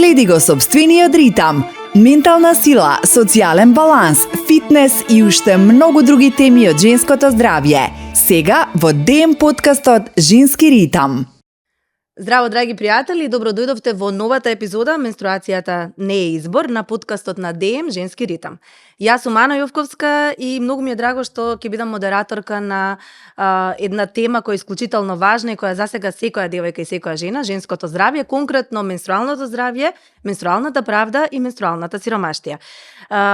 Следи го собствениот ритам, ментална сила, социјален баланс, фитнес и уште многу други теми од женското здравје. Сега во ДМ подкастот Женски ритам. Здраво, драги пријатели, добро дојдовте во новата епизода Менструацијата не е избор на подкастот на ДМ Женски ритам. Јас сум Ана Јовковска и многу ми е драго што ќе бидам модераторка на една тема која е исклучително важна и која засега секоја девојка и секоја жена, женското здравје, конкретно менструалното здравје, менструалната правда и менструалната сиромаштија.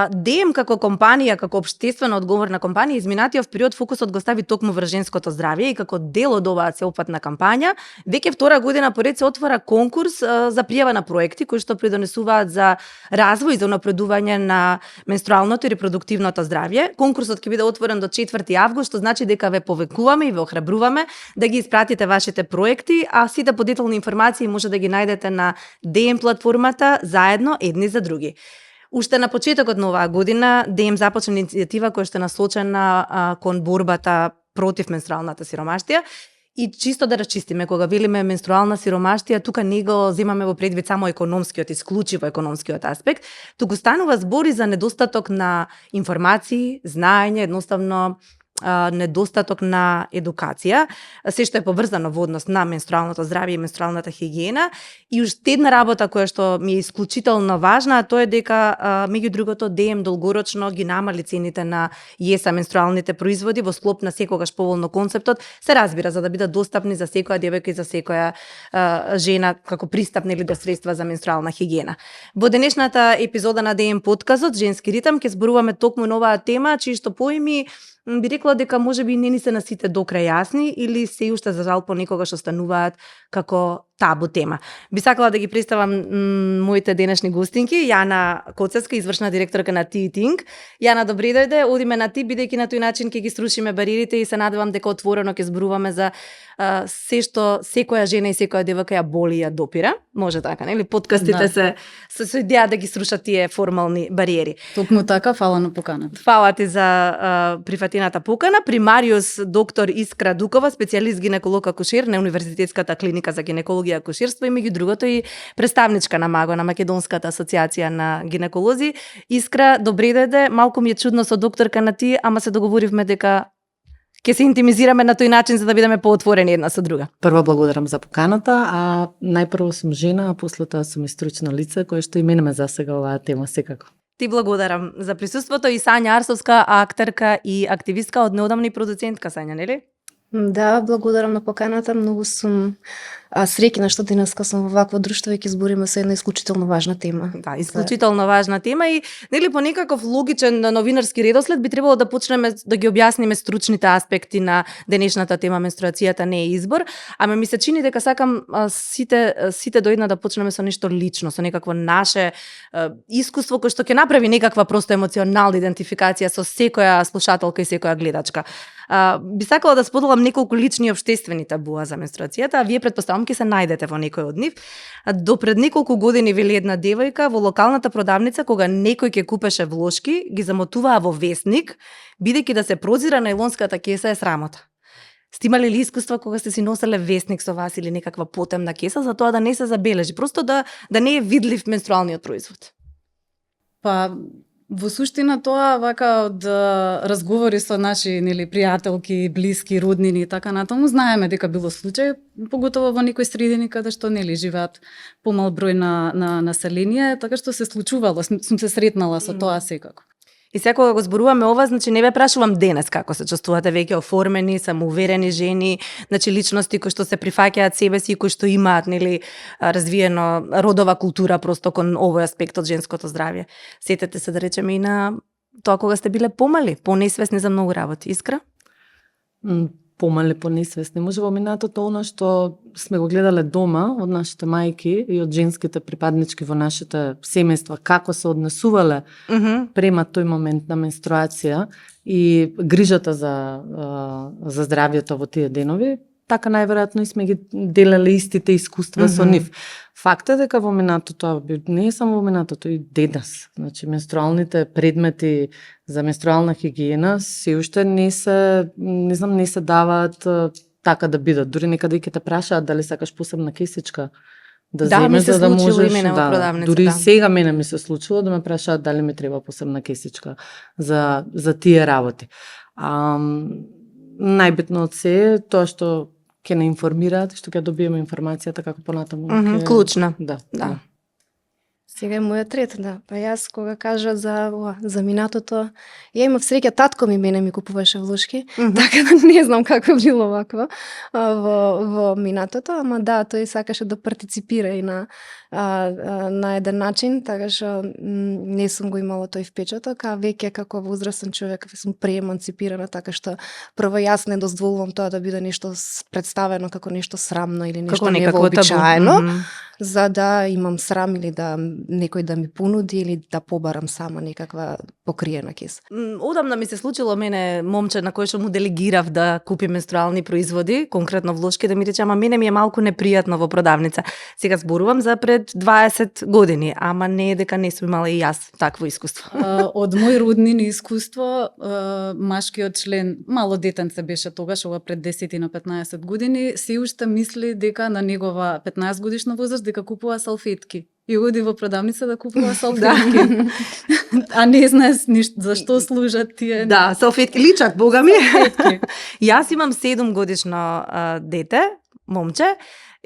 ДМ како компанија, како општествено одговорна компанија, изминатиот период фокусот го стави токму врз женското здравје и како дел од оваа сеопфатна кампања, веќе втора година поред се отвора конкурс за пријава на проекти кои што придонесуваат за развој и за унапредување на менструалното и репродуктивното здравје. Конкурсот ќе биде отворен до 4 август, што значи дека ве повекуваме и ве охрабруваме да ги испратите вашите проекти, а сите подетелни информации може да ги најдете на ДМ платформата заедно едни за други. Уште на почетокот на оваа година ДМ започна иницијатива која што е насочена кон борбата против менструалната сиромаштија. И чисто да расчистиме, кога велиме менструална сиромаштија, тука не го земаме во предвид само економскиот, исклучиво економскиот аспект, туку станува збори за недостаток на информации, знаење, едноставно недостаток на едукација, се што е поврзано во однос на менструалното здравје и менструалната хигиена. И уште една работа која што ми е исклучително важна, тоа е дека меѓу другото ДМ долгорочно ги намали цените на ЈЕСА менструалните производи во склоп на секогаш поволно концептот, се разбира за да бидат достапни за секоја девојка и за секоја жена како пристапни или до средства за менструална хигиена. Во денешната епизода на ДМ подкастот Женски ритам ќе зборуваме токму на оваа тема, чии што поими би рекла дека можеби не ни се на сите до крај јасни или се уште за жал понекогаш остануваат како табу тема. Би сакала да ги представам моите денешни гостинки, Јана Коцевска, извршна директорка на Ти-Тинг. Јана, добри дојде, одиме на ти, бидејќи на тој начин ќе ги срушиме бариерите и се надевам дека отворено ќе зборуваме за се што секоја жена и секоја девојка ја боли и ја допира. Може така, нели? Подкастите се со идеја да ги срушат тие формални бариери. Токму така, фала на поканата. Фала ти за прифатената покана. Примариус доктор Искра Дукова, специјалист гинеколог акушер на Универзитетската клиника за гинекологија и акушерство и меѓу другото и представничка на МАГО, на Македонската асоциација на гинеколози. Искра, добре дојде. Малку ми е чудно со докторка на ти, ама се договоривме дека ќе се интимизираме на тој начин за да бидеме поотворени една со друга. Прво благодарам за поканата, а најпрво сум жена, а после тоа сум и стручно лице, кое што и мене ме засега оваа тема секако. Ти благодарам за присуството и Сања Арсовска, актерка и активистка, од неодамна и продуцентка, Сања, нели? Да, благодарам на поканата. Многу сум среќна што денеска сум во вакво друштво и ќе збориме со една исклучително важна тема. Да, исклучително важна тема и нели по некаков логичен новинарски редослед би требало да почнеме да ги објасниме стручните аспекти на денешната тема менструацијата не е избор, ама ми се чини дека сакам сите доедна да почнеме со нешто лично, со некакво наше искуство кој што ќе направи некаква просто емоционална идентификација со секоја слушателка и секоја гледачка. Би сакала да споделам неколку лични општествени табуа за менструацијата, а вие претпоставам ќе се најдете во некој од нив. До пред неколку години вели една девојка во локалната продавница кога некој ќе купеше влошки, ги замотуваа во весник, бидејќи да се прозира најлонската кеса е срамота. Сте имали ли искуство кога сте си носеле весник со вас или некаква потемна кеса за тоа да не се забележи, просто да не е видлив менструалниот производ? Па во суштина тоа вака од разговори со наши пријателки, блиски, роднини и така натаму знаеме дека било случај, поготово во некои средини каде што живеат помал број на население, така што се случувало, сум се сретнала со тоа секако. И секога го зборуваме ова, значи не ве прашувам денес како се чувствувате веќе оформени, самоуверени жени, значи личности кои што се прифаќаат себе си и кои што имаат развиено родова култура просто кон овој аспект од женското здравје. Сетете се да речеме и на тоа кога сте биле помали, понесвесни за многу работи. Искра? Помали, понесвесни. Може во минатото она што сме го гледале дома од нашите мајки и од женските припаднички во нашите семејства, како се однесувале према тој момент на менструација и грижата за здравјето во тие денови, така најверојатно и сме ги делеле истите искуства со нив. Факт е дека во минатото, не е само во минатото, и денес, значи менструалните предмети за менструална хигиена се уште не се даваат така да бидат. Дури некаде ќе те прашаат дали сакаш посебна кесичка да Да, земеш ми се за да случило и можеш, мене во продавница, дури да. и сега мене ми се случило да ме прашаат дали ми треба посебна кесичка за тие работи. Најбитно од се е тоа што ќе не информираат, што ќе добиеме информацијата како понатаму. Клучна. Да. Да. Сега е мојот ред, да. Па јас кога кажа за минатото, ја имав среќа, татко мене ми купуваше влушки, така да не знам како било вакво во минатото, ама да, тој сакаше да партиципира и на еден начин, така што не сум го имала тој впечаток, а веќе како возрастен човек сум прееманципирана, така што прво јас не дозволувам тоа да биде нешто представено како нешто срамно или нешто Како некакво невообичаено, табу. за да имам срам или да некој да ми понуди или да побарам сама некаква покриена кеса. Одамна ми се случило мене момче на кој што му делегирав да купи менструални производи, конкретно влошки, да ми рече, ама мене ми е малку непријатно во продавница. Сега зборувам за пред 20 години, ама не е дека не сум имала и јас такво искуство. Од мој роднини искуство, машкиот член, мало детенце беше тогаш, ова пред 10 на 15 години, се уште мисли дека на негова 15 годишна возраст дека купува салфетки. И оди во продавница да купува салфетки. А не знаеш ништо за што служат тие. Да, салфетки личат, бога ми. Салфетки. Јас имам 7 годишно дете, момче,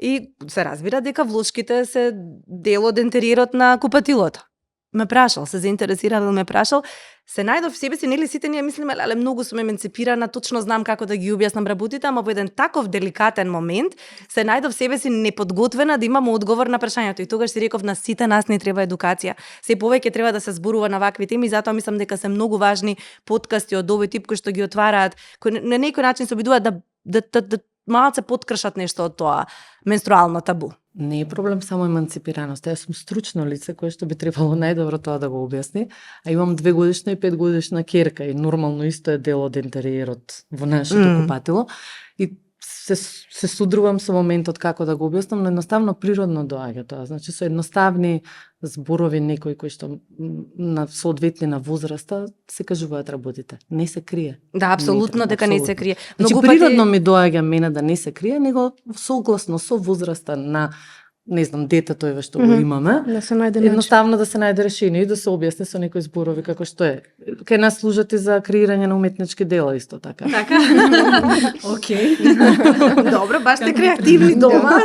и се разбира дека влошките се дел од интериерот на купатилото. Ме прашал, се заинтересирал, ме прашал, се најдов в себе си, нели сите ние мислиме, але многу сум еманципирана, точно знам како да ги објаснам работите, ама во еден таков деликатен момент се најдов в себе си неподготвена да имам одговор на прашањето. И тогаш си реков, на сите нас не треба едукација. Се повеќе треба да се зборува на вакви теми, затоа мислам дека се многу важни подкасти од овој тип кои што ги отвараат, кои на некој начин се обидуваат да малце подкршат нешто од тоа менструално табу. Не е проблем само еманципираност. Јас сум стручно лице кое што би требало најдобро тоа да го објасни, а имам 2 годишна и 5 годишна ќерка и нормално исто е дел од интериерот во нашето купатило и се судрувам со моментот како да го објаснам, но едноставно природно доаѓа тоа. Значи со едноставни зборови некои кои што на соодветни на возраста се кажуваат работите. Не се крие. Да, апсолутно дека не се крие. Значи природно ми доаѓа мене да не се крие, него согласно со возраста на не знам, детето еве што го имаме, Да се најде начин. едноставно да се најде решение и да се објасни со некои зборови како што е. Кај нас служат и за креирање на уметнички дела исто така. Така. Океј. Добро, баш сте креативни дома.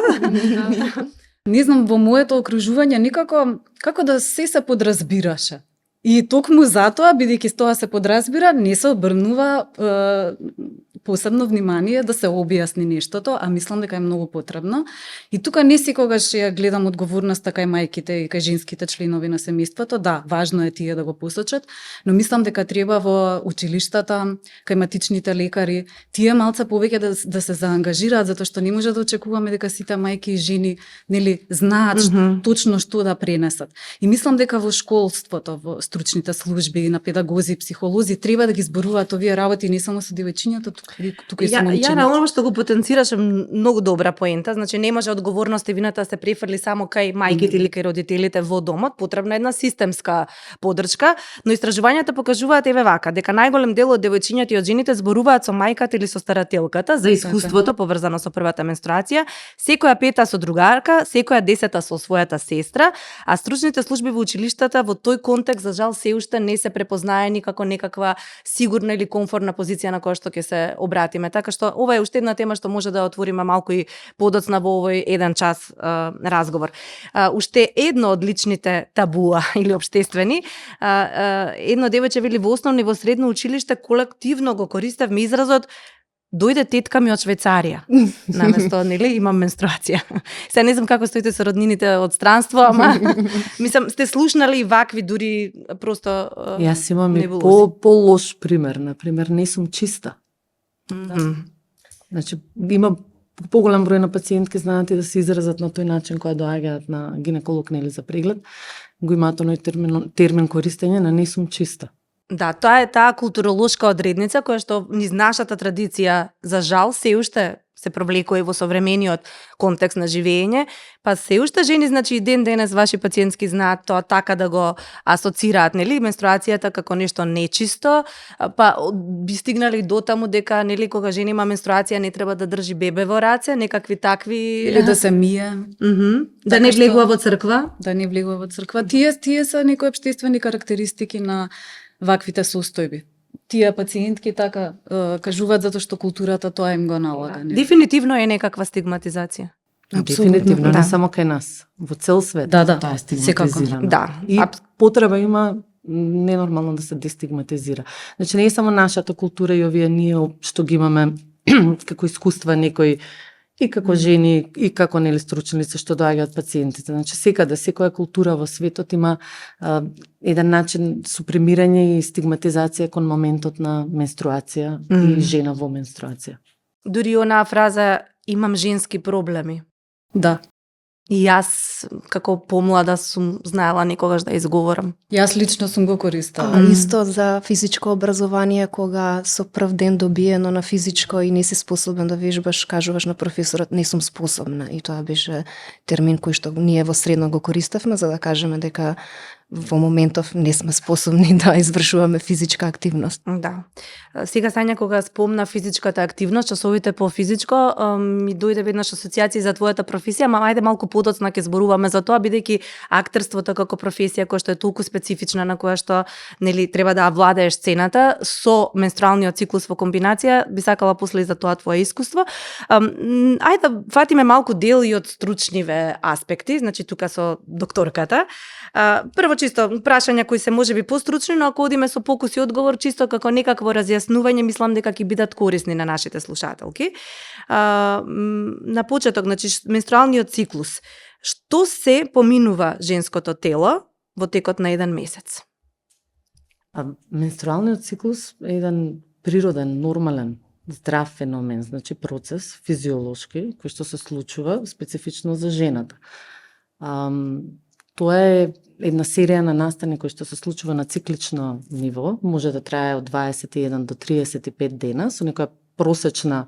Не знам, во моето окружување никако како да се подразбираше. И токму затоа, бидејќи тоа се подразбира, не се обрнува посебно внимание да се објасни нештото, а мислам дека е многу потребно. И тука не секогаш ја гледам одговорноста кај мајките и кај женските членови на семејството. Да, важно е тие да го посочат, но мислам дека треба во училиштата, кај матичните лекари, тие малце повеќе да се заангажираат, затоа што не може да очекуваме дека сите мајки и жени, нели, знаат точно што да пренесат. И мислам дека во школството, во стручните служби, на педагози, психолози, треба да ги зборуваат овие работи не само со девојчињата, тука и со момчињата. Ја ова што го потенцираше многу добра поента, значи не може одговорност и вината да се префрли само кај мајките или кај родителите во домот, потребна е една системска поддршка, но истражувањата покажуваат еве вака, дека најголем дел од девојчињата и од жените зборуваат со мајката или со старателката за искуството поврзано со првата менструација, секоја пета со другарка, секоја 10 со својата сестра, а стручните служби во училиштата во тој контекст за жал се уште не се препознаени како некаква сигурна или комфортна позиција на која што ќе се обратиме. Така што ова е уште една тема што може да отвориме малку и подоцна во овој еден час разговор. Уште едно од личните табуа или обштествени, едно девојче вели во основно и во средно училиште колективно го користевме изразот дојде тетка ми од Швајцарија. Наместо, нели, имам менструација. Сега не знам како стоите со роднините од странство, ама мислам сте слушнали вакви дури просто Јас имам и небулози. по-лош пример, на пример не сум чиста. Значи има поголем број на пациентки знаат и да се изразат на тој начин кога доаѓаат на гинеколог нели за преглед, го имаат оној термин користење на не сум чиста. Да, тоа е таа културолошка одредница која што низ нашата традиција за жал се уште се провлекува и во современиот контекст на живење, па се уште жени, значи и ден денес ваши пациентски знаат тоа така да го асоцираат, нели, менструацијата како нешто нечисто, па би стигнали до таму дека, нели, кога жена има менструација не треба да држи бебе во раце, некакви такви Или да се мие, да Така не што- влегува во црква. да не влегува во црква. Тие се некои општествени карактеристики на ваквите состојби. Тие пациентки така кажуваат затоа што културата тоа им го налага. нели? Дефинитивно е некаква стигматизација. Дефинитивно, Да. не само кај нас, во цел свет. Да, да, тоа е секако. стигматизирано. Да. И потреба има ненормално да се дестигматизира. Значи не е само нашата култура и овие ние што ги имаме како искуства некои и како жени и како нели стручни лица што доаѓаат пациентите. Значи секаде, секоја култура во светот има еден начин супремирање и стигматизација кон моментот на менструација и жена во менструација. Дури онаа фраза имам женски проблеми. Да. И јас како помлада сум знаела некогаш да изговорам. Јас лично сум го користела. А исто за физичко образование, кога со прв ден добиено на физичко и не си способен да вежбаш, кажуваш на професорот не сум способна. И тоа беше термин кој што ние во средно го користавме за да кажеме дека во моментов не сме способни да извршуваме физичка активност. Да. Сега Сања кога спомна физичката активност, часовите по физичко, ми дојде веднаш асоциација за твојата професија, ама ајде малку подоцна ќе зборуваме за тоа, бидејќи актерството како професија која што е толку специфична, на која што нели треба да владееш сцената со менструалниот циклус во комбинација, би сакала после и за тоа твое искуство. Ајде да фатиме малку дел и од стручниве аспекти, значи тука со докторката. Прво чисто прашања кои се можеби постручни, но ако одиме со покус и одговор чисто како некакво разјаснување, мислам дека ќе бидат корисни на нашите слушателки. На почеток, значи менструалниот циклус. Што се поминува женското тело во текот на еден месец? Менструалниот циклус е еден природен, нормален, здрав феномен, значи процес физиолошки кој што се случува специфично за жената. Тоа е една серија на настани кои што се случува на циклично ниво, може да трае од 21 до 35 дена, со некоја просечна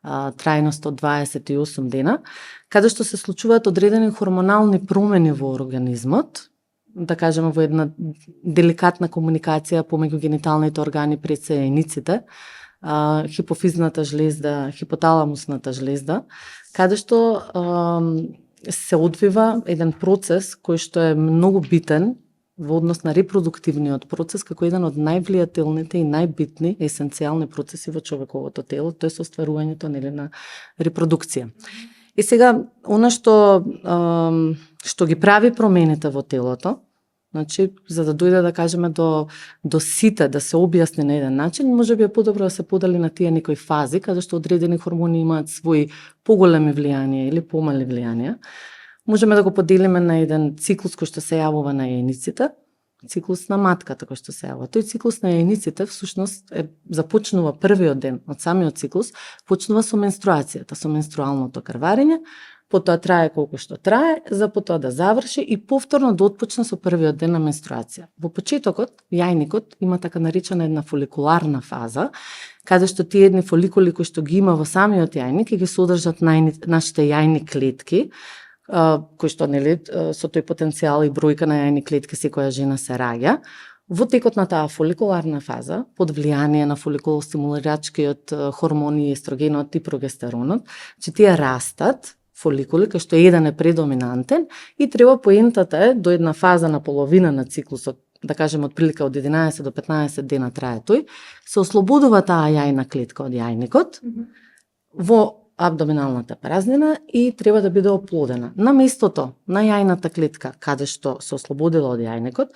трајност од 28 дена, каде што се случуваат одредени хормонални промени во организмот, да кажеме во една деликатна комуникација помеѓу гениталните органи пред се јајниците, хипофизната жлезда, хипоталамусната жлезда, каде што се одвива еден процес кој што е многу битен во однос на репродуктивниот процес како еден од највлијателните и најбитни есенцијални процеси во човековото тело, тоа е состварувањето нели на репродукција. И сега она што ги прави промените во телото, значи за да дојде да кажеме до сите да се објасни на еден начин, можеби е подобро да се подели на тие некои фази каде што одредени хормони имаат своји поголеми влијанија или помали влијанија. Можеме да го поделиме на еден циклус кој што се јавува на јајниците, циклус на матката кој што се јавува. Тој циклус на јајниците всушност започнува првиот ден од самиот циклус, почнува со менструацијата, со менструалното крварење, потоа трае колку што трае, за потоа да заврши и повторно да отпочне со првиот ден на менструација. Во почетокот, јајникот има така наречена една фоликуларна фаза, каде што тие едни фоликули кои што ги има во самиот јајник и ги содржат нашите јајни клетки, кои што нели со тој потенцијал и бројка на јајни клетки секоја жена се раѓа. Во текот на таа фоликуларна фаза, под влијание на фоликулостимулирачкиот хормони, естрогенот и прогестеронот, че тие растат фоликули, кај што еден е предоминантен и треба поентата е до една фаза на половина на циклусот, да кажеме од прилика од 11 до 15 дена трае тој, се ослободува таа јајна клетка од јајникот во абдоминалната празнина и треба да биде оплодена. На местото на јајната клетка, каде што се ослободила од јајникот,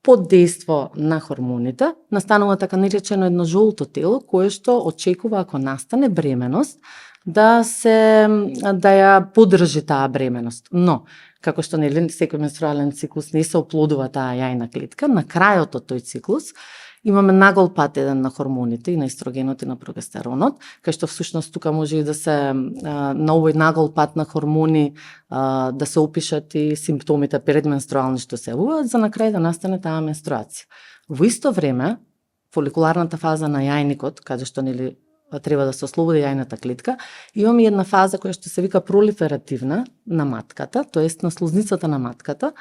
под дејство на хормоните, настанува така наречено едно жолто тело, кое што очекува ако настане бременост, да ја поддржи таа бременост. Но, како што нели секој менструален циклус не се оплодува таа јајна клетка, на крајот од тој циклус имаме нагол пат еден на хормоните и на естрогенот и на прогестеронот, кај што всушност тука може и да се на овој нагол пат на хормони да се опишат и симптомите предменструални што се јавуваат за на крај да настане таа менструација. Во исто време, фоликуларната фаза на јајникот, каде што нели треба да се ослободи јајната клетка, имаме една фаза која што се вика пролиферативна на матката, тоест на слузницата на матката,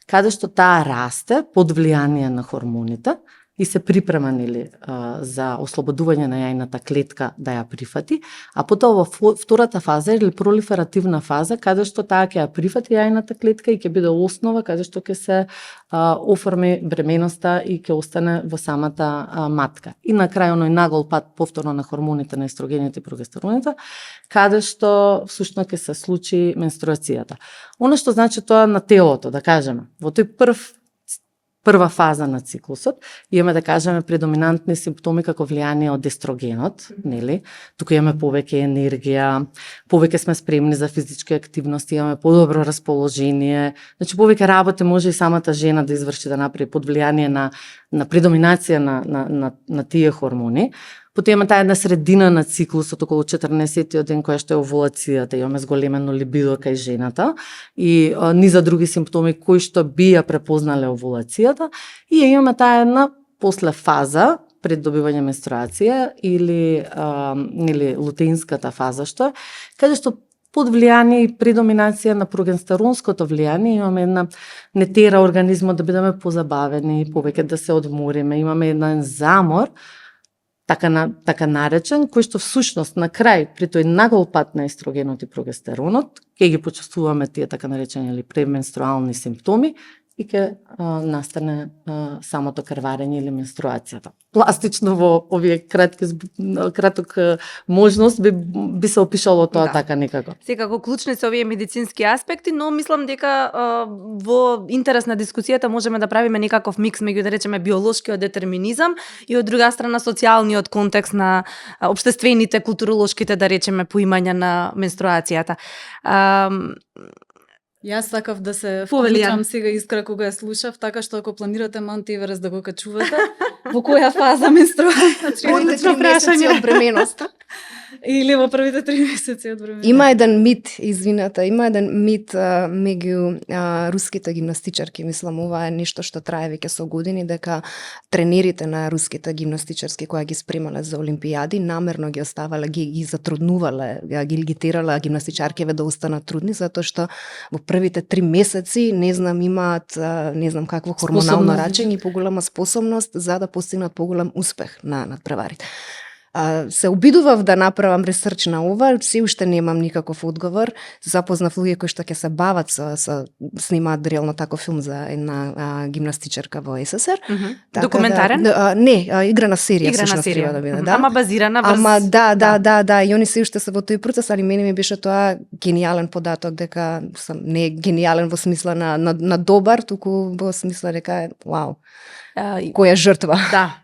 каде што таа расте под влијание на хормоните и се припрема за ослободување на јајната клетка да ја прифати, а потоа во втората фаза или пролиферативна фаза, каде што таа ќе ја прифати јајната клетка и ќе биде основа каде што ќе се оформи бременоста и ќе остане во самата матка. И на крај оној нагол пат повторно на хормоните на естрогените и прогестероните, каде што всушност ќе се случи менструацијата. Оно што значи тоа на телото, да кажеме, во тој прва фаза на циклусот, имаме да кажеме предоминантни симптоми како влијание од естрогенот, нели? Тука имаме повеќе енергија, повеќе сме спремни за физички активности, имаме подобро расположение. Значи повеќе работи може и самата жена да изврши, да направи под влијание на предоминација на тие хормони. Потоа имаме таа една средина на циклусот околу 14-тиот ден која што е овулацијата, имаме зголемено либидо кај жената и низа други симптоми кои што би ја препознале овулацијата и имаме таа една после фаза пред добивање менструација или лутеинската фаза што е, каде што под влијание и предоминација на прогестеронското влијание имаме една не тера организмот да бидеме позабавени, повеќе да се одмориме, имаме еден замор така наречен, кој што всушност на крај при тој нагол пат на естрогенот и прогестеронот ќе ги почувствуваме тие така наречени или пременструални симптоми и ќе настане самото крварење или менструацијата. Пластично во овие краток можност би се опишало тоа така некако. Секако клучни се овие медицински аспекти, но мислам дека во интерес на дискусијата можеме да правиме некаков микс меѓу да речеме биолошкиот детерминизам и од друга страна социјалниот контекст на општествените, културолошките да речеме поимања на менструацијата. Јас сакав да се вклучам сега Искра кога ја слушав, така што ако планирате Маунт Еверест да го качувате, во која фаза менструација? Првите 3 месеци од бременоста. Или во првите 3 месеци од бременоста. Има еден мит, има еден мит меѓу руските гимнастичарки, мислам ова е нешто што трае веќе со години, дека тренерите на руските гимнастичарски кои ги спремале за олимпијади намерно ги оставале, ги затруднувале, ги агитирале гимнастичаркиве да останат трудни затоа што во првите 3 месеци имаат не знам какво хормонално раѓање и поголема способност за да постигнат поголем успех на надпреварите. Се обидував да направам ресерч на ова, се уште немам никаков одговор. Запознав луѓе кои што ќе се бават снимаат реално таков филм за една гимнастичарка во СССР. Документарен? Не, играна серија всушност треба да биде, да. Ама базирана врз... Да, и они се уште се во тој процес, али мене ми беше тоа гениален податок дека не гениален во смисла на добар, туку во смисла дека вау. Која жртва.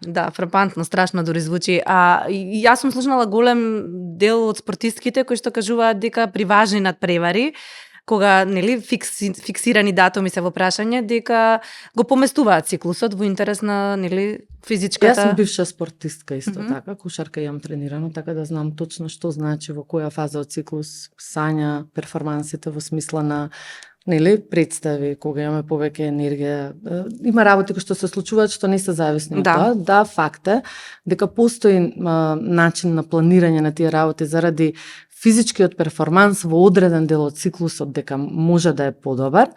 Да, фрапантно, страшно дури звучи. Јас сум слушнала голем дел од спортистките кои што кажуваат дека при важни надпревари, кога фиксирани датуми се во прашање, дека го поместуваат циклусот во интерес на физичката. Јас сум бивша спортистка исто така, кошарка јам тренирано, така да знам точно што значи во која фаза од циклус сања перформансите во смисла на представи, кога имаме повеќе енергија. Има работи кои што се случуваат што не се зависни од тоа. Да, факт е дека постои начин на планирање на тие работи заради физичкиот перформанс во одреден дел од циклусот дека може да е подобар.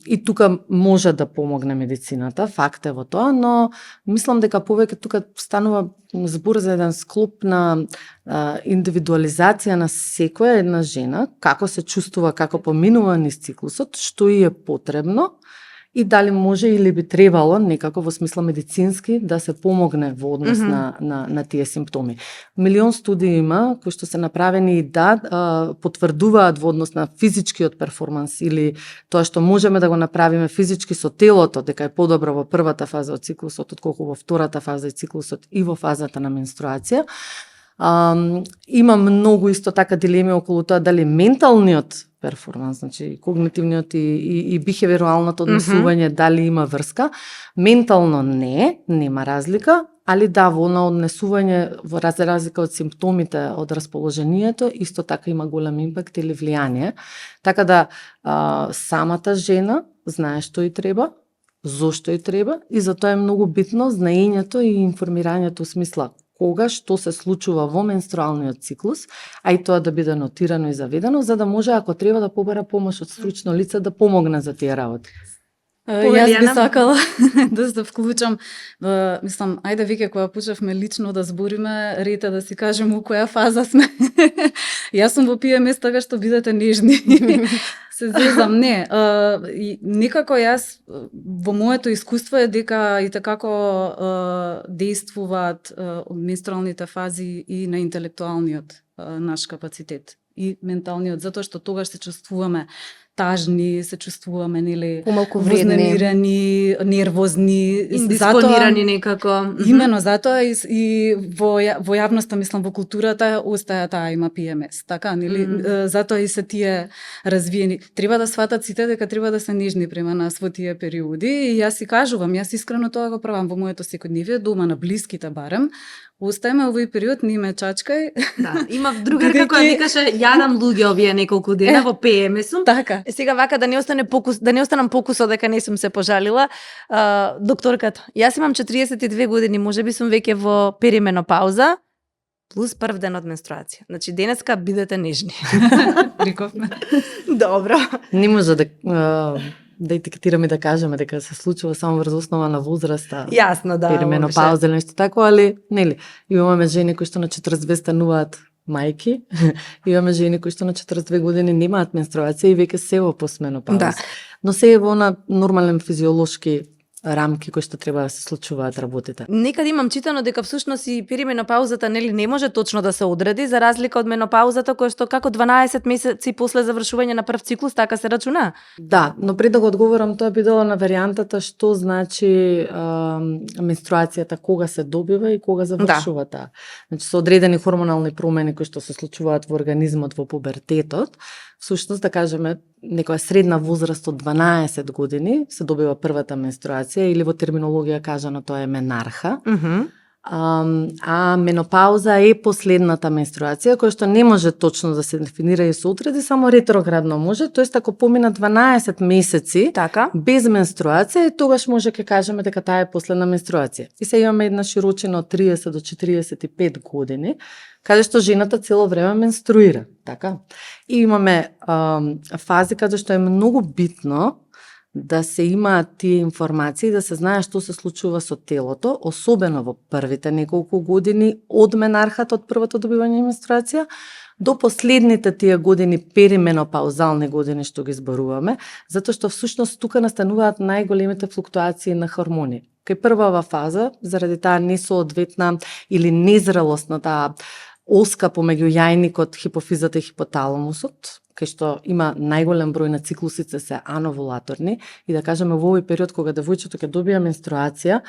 И тука може да помогне медицината, факт е во тоа, но мислам дека повеќе тука станува збор за еден склоп на индивидуализација на секоја една жена, како се чувствува, како поминува низ циклусот, што и е потребно и дали може или би требало некако во смисла медицински да се помогне во однос на тие симптоми. Милион студии има кои што се направени и потврдуваат во однос на физичкиот перформанс или тоа што можеме да го направиме физички со телото, дека е подобро во првата фаза од циклусот отколку во втората фаза од циклусот и во фазата на менструација. Има многу исто така дилеми околу тоа дали менталниот перформанс, значи когнитивниот и бихевиоралното однесување, дали има врска. Ментално нема разлика, али во однесување, во разлика од симптомите, од расположението, исто така има голем импакт или влијание. Така да самата жена знае што и треба, зошто и треба и затоа е многу битно знаењето и информирањето, смисла кога што се случува во менструалниот циклус, а и тоа да биде нотирано и заведено, за да може, ако треба, да побара помош од стручно лице да помогне за тие работи. Јас би сакала да се вклучам. Мислам, ајде веќе кога почнавме лично да збориме, рете да си кажеме у која фаза сме. Јас сум во PMS, така што бидете нежни. Се зезам, не. Некако јас, во моето искуство е дека и така действуваат менструалните фази и на интелектуалниот наш капацитет и менталниот, затоа што тогаш се чувствуваме тажни, се чувствуваме, нели, помалку вредни, вознемирани, нервозни, индиспонирани некако. Имено затоа и во јавноста, мислам, во културата остаја таа има PMS, така, нели? Затоа и се тие развиени. Треба да сватат сите дека треба да се нежни према нас во тие периоди и јас си кажувам, јас искрено тоа го правам во моето секојдневие, дома на блиските барем. Остаеме овој период, не ме чачкај. Да, имав другарка која викаше јадам луѓе овие неколку дена во PMS-ум. Така. Сега вака да не останам покусот дека не сум се пожалила. Докторката, јас имам 42 години, можеби сум веќе во перименопауза, плюс прв ден од менструација. Значи денеска бидете нежни. Рековме. Добро. Не може да етикетираме и да кажеме дека се случува само врз основа на возраста. Јасно, да. Перименопауза или нешто тако, али нели, имаме жени кои што на 42 стануваат мајки, имаме жени кои што на 42 години немаат менструација и веќе се во посменопауза. Да. Но се е во на нормален физиолошки рамки кои што треба да се случуваат работите. Некаде имам читано дека всушност и перименопаузата нели не може точно да се одреди за разлика од менопаузата која што како 12 месеци после завршување на прв циклус така се рачуна. Да, но пред да го одговорам тоа би дало на варијантата што значи менструацијата, кога се добива и кога завршува таа. Значи со одредени хормонални промени кои што се случуваат во организмот во пубертетот, всушност да кажеме некоја средна возраст од 12 години се добива првата менструација или во терминологија кажано тоа е менарха. А менопауза е последната менструација која што не може точно да се дефинира и се отреди, само ретроградно може, тоест ако помина 12 месеци Така. без менструација, тогаш може ќе кажеме дека таа е последна менструација. И се имаме една широчина од 30 до 45 години, каде што жената цело време менструира, така? И имаме фази каде што е многу битно да се имаат тие информации, да се знае што се случува со телото, особено во првите неколку години од менархата, од првото добивање менструација, до последните тие години, перименопаузални години што ги зборуваме, затоа што всушност тука настануваат најголемите флуктуации на хормони. Кај првава фаза, заради таа несоодветна или незрелост на таа оска помеѓу јајникот, хипофизата и хипоталамусот, кај што има најголем број на циклусите се ановулаторни и да кажеме во овој период кога девојчето ќе добија менструација,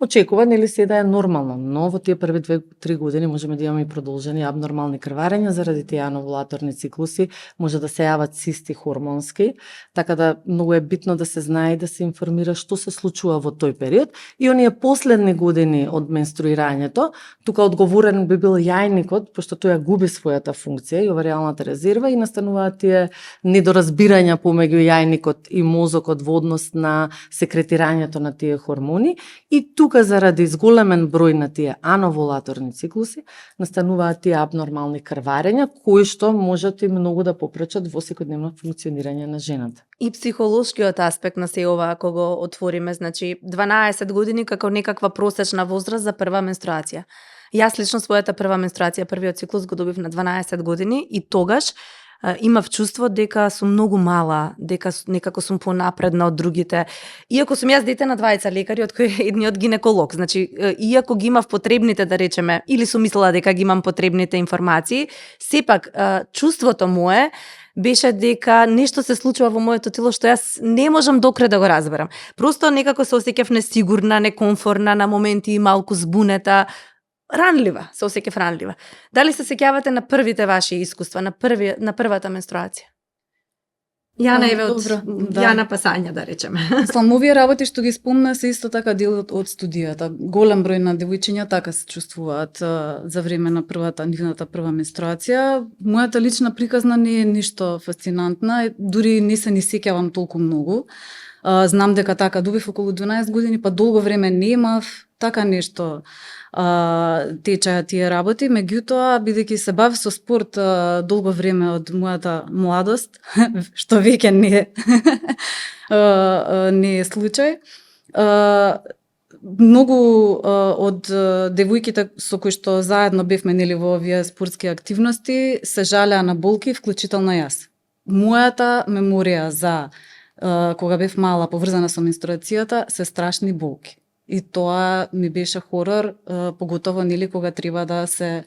очекува нели се да е нормално, но во тие први 2-3 години можеме да имаме и продолжени абнормални крварења заради тие ановулаторни циклуси, може да се јават цисти хормонски, така да многу е битно да се знае и да се информира што се случува во тој период и оние последни години од менструирањето, тука одговорен би бил јајникот, пошто тој губи својата функција и оваријалната резерва и настануваат тие недоразбирања помеѓу јајникот и мозокот во однос на секретирањето на тие хормони и тука заради зголемен број на тие ановулаторни циклуси настануваат тие абнормални крварења кои што можат и многу да попречат во секојдневно функционирање на жената. И психолошкиот аспект на се ова ако го отвориме, значи 12 години како некаква просечна возраст за прва менструација. Јас лично својата прва менструација, првиот циклус го добив на 12 години и тогаш имав чувство дека сум многу мала, дека некако сум понапредна од другите. Иако сум јас дете на двајца лекари, од кои едниот гинеколог, значи иако ги имав потребните, да речеме, или сум мислела дека ги имам потребните информации, сепак чувството мое беше дека нешто се случува во моето тело што јас не можам докрај да го разберам. Просто некако се осеќав несигурна, некомфорна, на моменти и малку збунета, ранлива, се осеќав ранлива. Дали се сеќавате на првите ваши искуства, на првата менструација? Јана еве од Јана пасања, да речеме. Мислам, овие работи што ги спомна се исто така дел од студијата. Голем број на девојчиња така се чувствуваат за време на нивната прва менструација. Мојата лична приказна не е ништо фасцинантна, дури не се ни сеќавам толку многу. Знам дека така добив околу 12 години, па долго време немав така нешто течаја тие работи, меѓутоа бидејќи се бавев со спорт долго време од мојата младост, што веќе не не е случај. Многу од девојките со кои што заедно бевме нели во овие спортски активности се жалеа на болки, вклучително јас. Мојата меморија за кога бев мала поврзана со менструацијата се страшни болки. И тоа ми беше хорор, поготово нели кога треба да се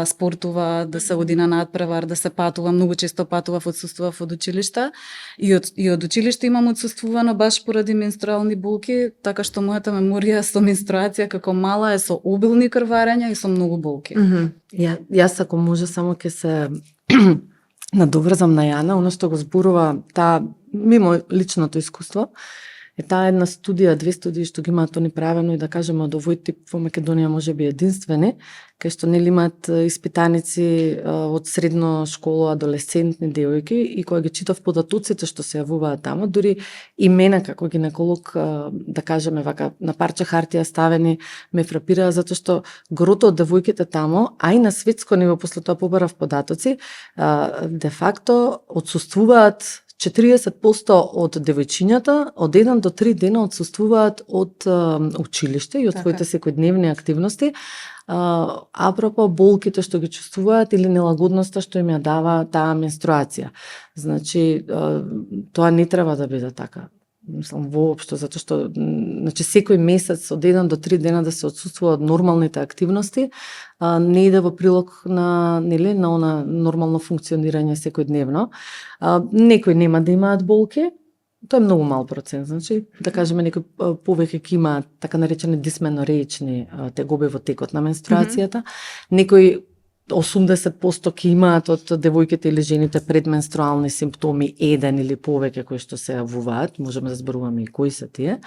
спортува, да се оди на надпревар, да се патува, многу често патував, отсуствував од училишта. И од училиште имам отсуствувано баш поради менструални болки, така што мојата меморија со менструација како мала е со обилни крварења и со многу болки. Јас ако може само ќе се надоврзам на Јана, оно што го зборува таа мимо личното искуство. Е таа една студија, 2 студии што ги имаат они правено и да кажеме од овој тип во Македонија можеби единствени, кај што нели имаат испитаници од средно школа, адолесцентни девојки и кога ги читав податоците што се јавуваат тамо, дури и мене како гинеколог, да кажеме вака на парче хартија ставени, ме фрапираа затоа што грото од девојките тамо, а и на светско ниво после тоа побарав податоци, де факто отсуствуваат 40% од девојчињата од 1 до 3 дена отсуствуваат од училиште и од своите секојдневни активности, апропо болките што ги чувствуваат или нелагодноста што им ја дава таа менструација. Значи, тоа не треба да биде така. Мислам, воопшто, затоа што значи, секој месец од 1 до 3 дена да се отсуствува од нормалните активности, не иде во прилог на, нели, на она нормално функционирање секојдневно. Некои нема да имаат болки, тоа е многу мал процент, значи, да кажеме, некои повеќе ќе имаат така наречени дисменореични тегоби во текот на менструацијата, некои 80% ќе имаат од девојките или жените предменструални симптоми, еден или повеќе кои што се јавуваат, можеме да зборуваме и кои се тие.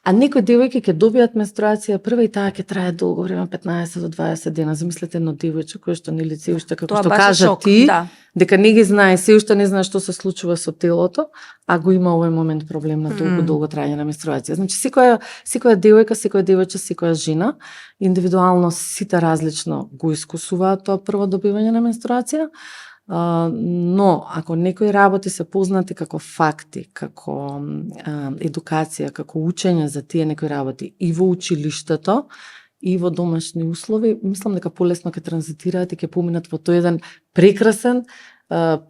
А некои девојки ќе добијат менструација прва и таа ќе трае долго време, 15 до 20 дена. Замислете едно девојче кое што нели се уште како тоа што кажа шок, ти, да. дека не ги знае, се уште не знае што се случува со телото, а го има овој момент проблем на долго траење на менструација. Значи секоја девојка, секоја девојче, секоја жена индивидуално сите различно го искусуваат тоа прво добивање на менструација. Но ако некои работи се познати како факти, како едукација, како учење за тие некои работи и во училиштето, и во домашни услови, мислам дека полесно ќе транзитираат и ќе поминат во тој еден прекрасен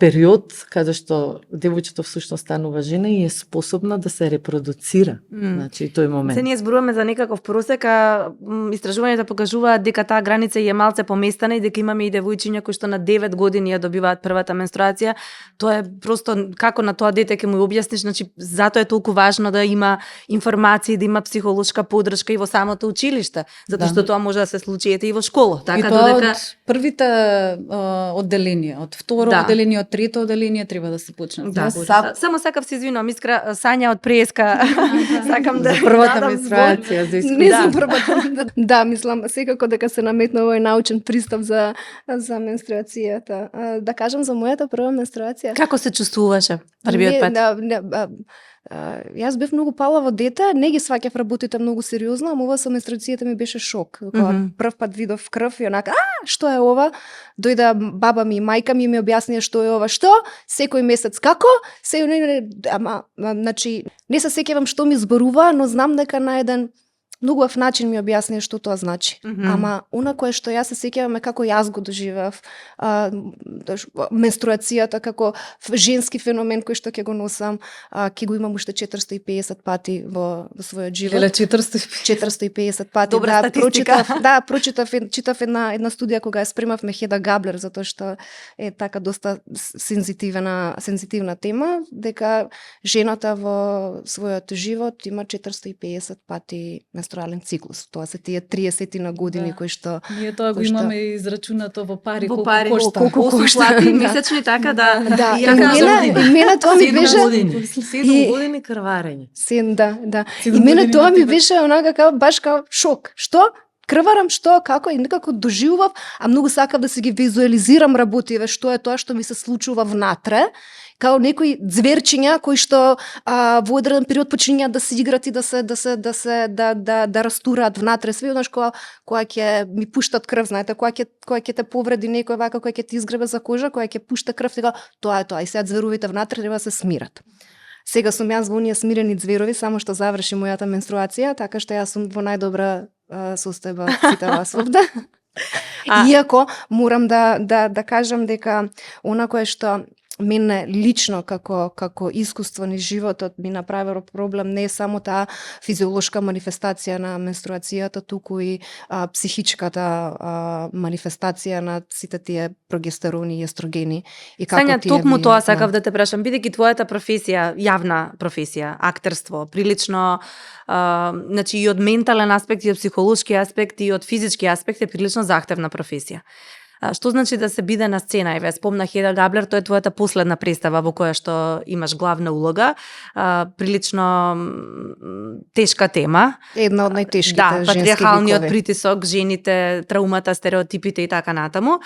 период каде што девојчето всушност станува жена и е способна да се репродуцира. Значи тој момент. Се ние зборуваме за некаков просек, а истражувањата покажуваат дека таа граница е малце поместена и дека имаме и девојчиња кои што на 9 години ја добиваат првата менструација. Тоа е просто како на тоа дете ќе му објасниш, значи затоа е толку важно да има информации, да има психолошка поддршка и во самото училиште, затоа што тоа може да се случи и во школа. Така и тоа додека од првите одделенија, од второ одделение, од трето одделение треба да се почне. Да, само сакав се извинувам, Искра, Сања од Преска. Сакам да за првата дадам менструација за Не за првата. Да, мислам секако дека се наметна овој научен пристап за менструацијата. Да кажам за мојата прва менструација. Како се чувствуваше првиот пат? Јас бев многу палаво дете, не ги сваќав работите многу сериозно, ама ова со менструацијата ми беше шок. Кога прв пат видов крв и онака, што е ова? Дојде баба ми и мајка ми објаснија што е ова, што? Секој месец како? Значи, не се сеќавам што ми зборува, но знам дека на еден многу начин ми објаснија што тоа значи. Ама она кое што јас се сеќавам е како јас го доживеав менструацијата како женски феномен кој што ќе го носам, ќе го имам уште 450 пати во својот живот. Леле 450 пати. Добра статистика. Читав една студија кога ја спремавме Хеда Габлер, затоа што е така доста сензитивна тема, дека жената во својот живот има 450 пати менструален циклус. Тоа се тие 30 на години кои што ние тоа го имаме израчунато во пари, Во колку пари, кошта. колку плати месечни, така да. Да, И мене тоа ми беше 7 години крварење. Да. И мене тоа ми беше онака како баш како шок. Што? Крварам, што, како, и некако доживував, а многу сакав да се ги визуализирам работиве, што е тоа што ми се случува внатре. као некои зверчиња кои што во одреден период почињаат да се играт и да растураат внатре све, однаш кога ќе ми пуштат крв, знаете, кога ќе те повреди некој вака, кога ќе ти изгребе за кожа, кога ќе пушта крв, тоа е тоа. И сега зверовите внатре треба да се смират. Сега сум јас во оние смирени зверови, само што заврши мојата менструација, така што јас сум во најдобра состојба сите вас овде. Иако морам да кажам дека она кое што мене лично како искуство низ животот ми направило проблем не е само таа физиолошка манифестација на менструацијата, туку и психичката манифестација на сите тие прогестерони и естрогени и како Сања, тие токму влијаат тоа на- сакав да те прашам, бидејќи твојата професија, јавна професија, актерство, прилично значи и од ментален аспект, и од психолошки аспект, и од физички аспект е прилично захтевна професија. Што значи да се биде на сцена? Еве, спомнах Хеда Габлер, тоа е твојата последна представа во која што имаш главна улога. Прилично тешка тема. Една од најтешките Да, женски патриархалниот викови. притисок, жените, траумата, стереотипите и така натаму.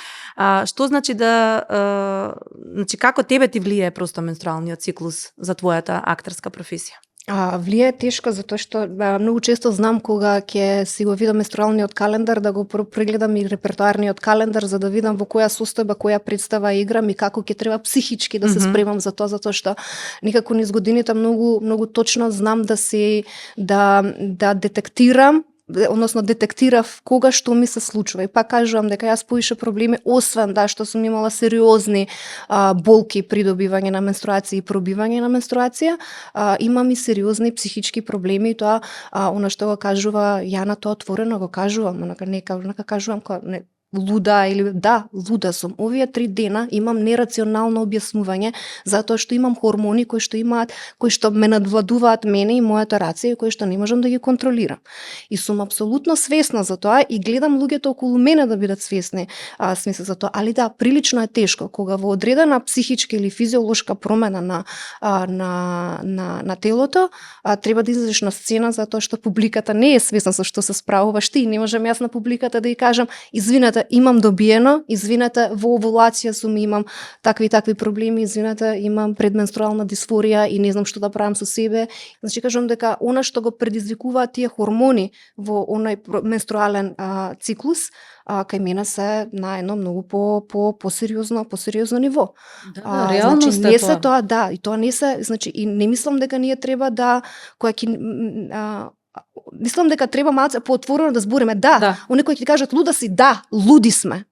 Што значи значи како тебе ти влијае просто менструалниот циклус за твојата актерска професија? Влијае тешко затоа што многу често знам кога ќе си го видам менструалниот календар да го прегледам и репертоарниот календар за да видам во која состојба, која представа играм и како ќе треба психички да се спремам за тоа, затоа што некако низ годините многу точно знам да детектирам, односно детектирав кога што ми се случува. И пак кажувам дека јас поише проблеми, освен што сум имала сериозни болки при добивање на менструација и пробивање на менструација, имам и сериозни психички проблеми и тоа она што го кажува Јана, тоа отворено го кажувам, нека кажувам луда или луда сум. Овие 3 дена имам нерационално објаснување затоа што имам хормони кои што ме надвладуваат мене и мојата рација и кои што не можам да ги контролирам. И сум апсолутно свесна за тоа и гледам луѓето околу мене да бидат свесни за тоа. Али прилично е тешко кога во одредена психичка или физиолошка промена на телото треба да излезеш на сцена затоа што публиката не е свесна со што се справуваш ти и не можам јас на публиката да ја кажам извинете, имам добиено, извинете, во овулација сум имам такви проблеми, извинете, имам предменструална дисфорија и не знам што да правам со себе. Значи кажам дека она што го предизвикуваат тие хормони во оној менструален циклус, кај мене се на едно многу посериозно ниво. Реалност значи, е не се тоа. тоа, и тоа не се, значи и не мислам дека ние треба мислам дека треба малце поотворено да збориме. Оние кои ќе кажат луда си, луди сме.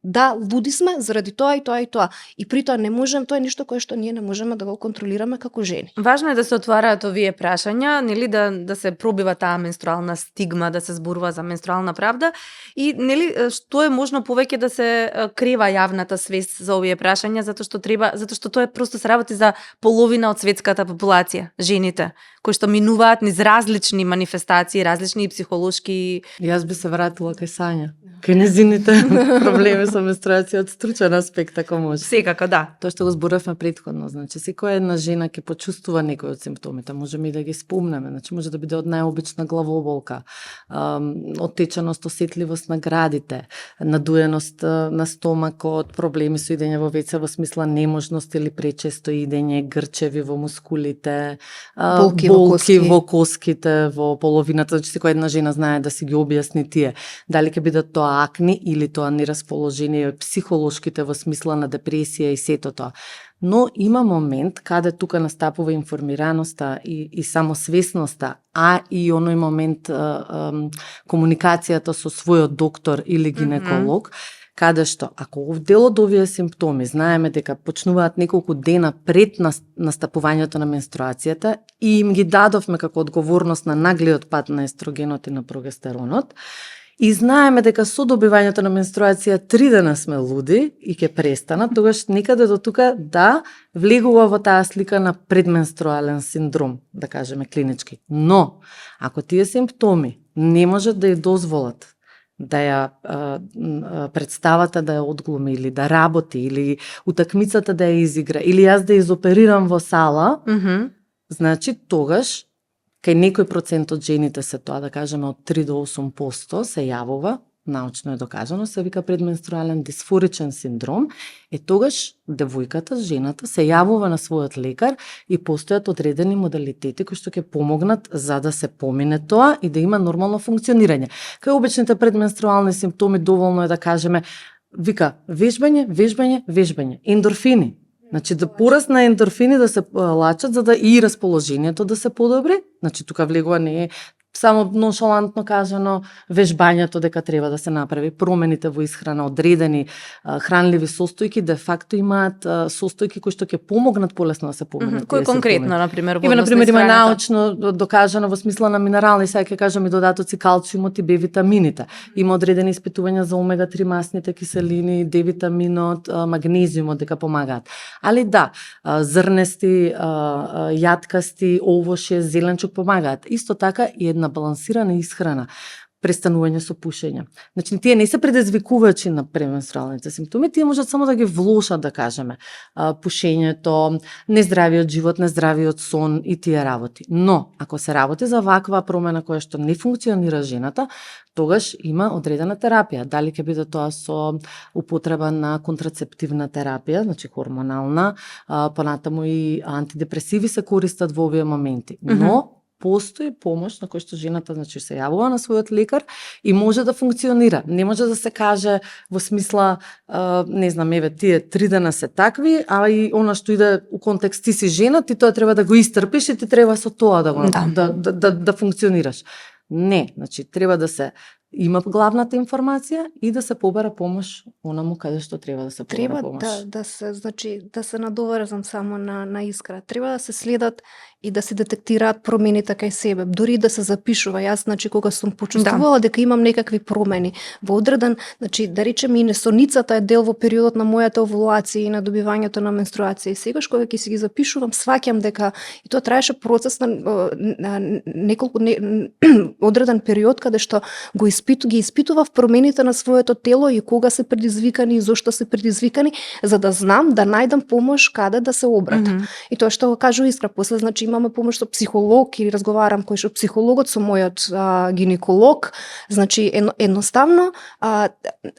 Луди сме заради тоа и тоа и тоа. И при тоа не можем, тоа е нешто кое што ние не можеме да го контролираме како жени. Важно е да се отвараат овие прашања, нели да се пробива таа менструална стигма, да се зборува за менструална правда и нели што е можно повеќе да се крева јавната свест за овие прашања затоа што тоа е просто се работи за половина од светската популација, жените, кои што минуваат низ различни манифестации, различни психолошки. Јас би се вратила кај Сања. Кај незините проблеми со менструација од стручен аспект, ако може. Секако, да. Тоа што го зборавме претходно, значи секоја една жена ќе почувствува некој од симптомите, можеме и да ги спомнеме, значи може да биде од најобична главоболка, оттеченост, осетливост на градите, надуеност на стомакот, проблеми со идење во веце во смисла неможност или пречесто идење, грчеви во мускулите, Болки во коските, во половината, значи секоја една жена знае да си ги објасни тие. Дали ќе бидат тоа акни или тоа нерасположение психолошките во смисла на депресија и сето тоа. Но има момент каде тука настапува информираноста и самосвесноста, а и оној момент комуникацијата со својот доктор или гинеколог, каде што, ако дел од овие симптоми знаеме дека почнуваат неколку дена пред настапувањето на менструацијата и им ги дадовме како одговорност на наглиот пат на естрогенот и на прогестеронот, и знаеме дека со добивањето на менструација 3 дена сме луди и ќе престанат, тогаш некаде до тука влегува во таа слика на предменструален синдром, да кажеме клинички. Но, ако тие симптоми не можат да ја дозволат да ја представата да ја одглуми или да работи или утакмицата да ја изигра или јас да изоперирам во сала, значи тогаш кај некој процент од жените се тоа, да кажеме од 3 до 8% се јавува научно е докажано, се вика предменструален дисфоричен синдром, тогаш девојката, жената, се јавува на својот лекар и постојат одредени модалитети кои што ќе помогнат за да се помине тоа и да има нормално функционирање. Кај обичните предменструални симптоми доволно е да кажеме, вика, вежбање, ендорфини. Значи да порасна ендорфини да се лачат за да и расположението да се подобри. Значи тука влегува не е само ноншалантно кажано вежбањето дека треба да се направи, промените во исхрана, одредени хранливи состојки, де факто имаат состојки кои што ќе помогнат полесно да се поминат. Кој конкретно, например, во Има, однос на например, има исхраната? научно докажано во смисла на минерални, сега ќе кажам и додатоци калциумот и Б витамините. Има одредени испитувања за омега-3 масните киселини, Д витаминот, магнезиумот дека помагаат. Али да, зрнести, јаткасти, овоше, зеленчук помагаат. Исто така и една балансирана исхрана, престанување со пушење. Значи, тие не се предизвикувачи на пременструалните симптоми, тие можат само да ги влошат, да кажеме, пушењето, нездравиот живот, нездравиот сон и тие работи. Но, ако се работи за ваква промена која што не функционира жената, тогаш има одредена терапија. Дали ќе биде тоа со употреба на контрацептивна терапија, значи хормонална, понатаму и антидепресиви се користат во овие моменти. Но, постои помош на кој што жената значи се јавува на својот лекар и може да функционира. Не може да се каже во смисла не знам, еве тие 3 дена се такви, а и она што иде у контекст ти си жена, ти тоа треба да го истрпиш и ти треба со тоа да го да функционираш. Не, значи треба да се има главната информација и да се побара помош онаму каде што треба да се побара помош. Треба да се, значи, да се надоврзам само на Искра. Треба да се следат и да се детектираат промените кај себе, дури да се запишува. Јас, значи, кога сум почувствувала дека имам некакви промени во одреден, значи, да речеме и несоницата е дел во периодот на мојата овулација и на добивањето на менструација. И сегаш кога ќе си ги запишувам, сваќам дека и тоа траеше процес на неколку одреден период каде што ги испитував промените на своето тело и кога се предизвикани и зошто се предизвикани, за да знам да најдам помош каде да се обратам. И тоа што го кажу Искра, после значи имаме помош со психолог или разговарам кој што психологот со мојот гинеколог, значи едноставно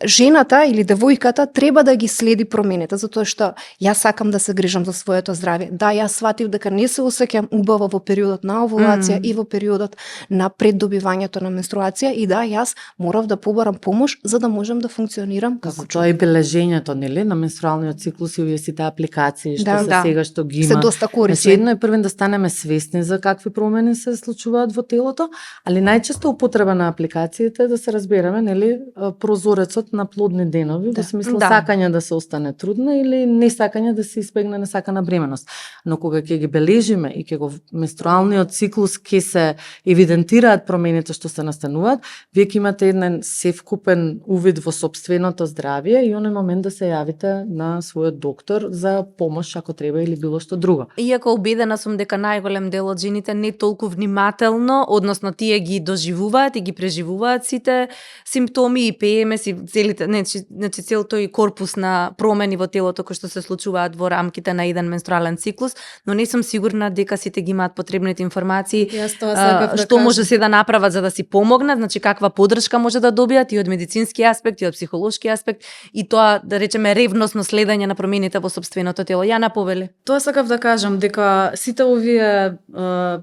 жената или девојката треба да ги следи промените, затоа што јас сакам да се грижам за своето здравје. Да, јас сватив дека не се осеќам убаво во периодот на овулација и во периодот на преддобивањето на менструација и да, јас морав да побарам помош за да можам да функционирам како Тоа е бележењето, нели, на менструалниот циклус и овие сите апликации што се сега што ги има. Се доста корисни. Значи, едно е првен да станеме свесни за какви промени се случуваат во телото, али најчесто употреба на апликациите е да се разбереме, нели, прозорецот на плодни денови, во смисла сакање да се остане трудна или не сакање да се избегне несакана бременост. Но кога ќе ги бележиме и ќе го менструалниот циклус ќе се евидентираат промените што се настануваат, вие ќе имате еден севкупен увид во сопственото здравје и оној момент да се јавите на својот доктор за помош ако треба или било што друго. Иако убедена сум дека најголем дел од жените не толку внимателно, односно тие ги доживуваат и ги преживуваат сите симптоми и ПМС и целите, значи цел тој корпус на промени во телото кои што се случуваат во рамките на еден менструален циклус, но не сум сигурна дека сите ги имаат потребните информации што може се да направат за да си помогнат, значи каква поддршка може да добијат и од медицински аспект и од психолошки аспект и тоа да речеме ревносно следење на промените во сопственото тело. Јана повели. Тоа сакав да кажам дека сите овие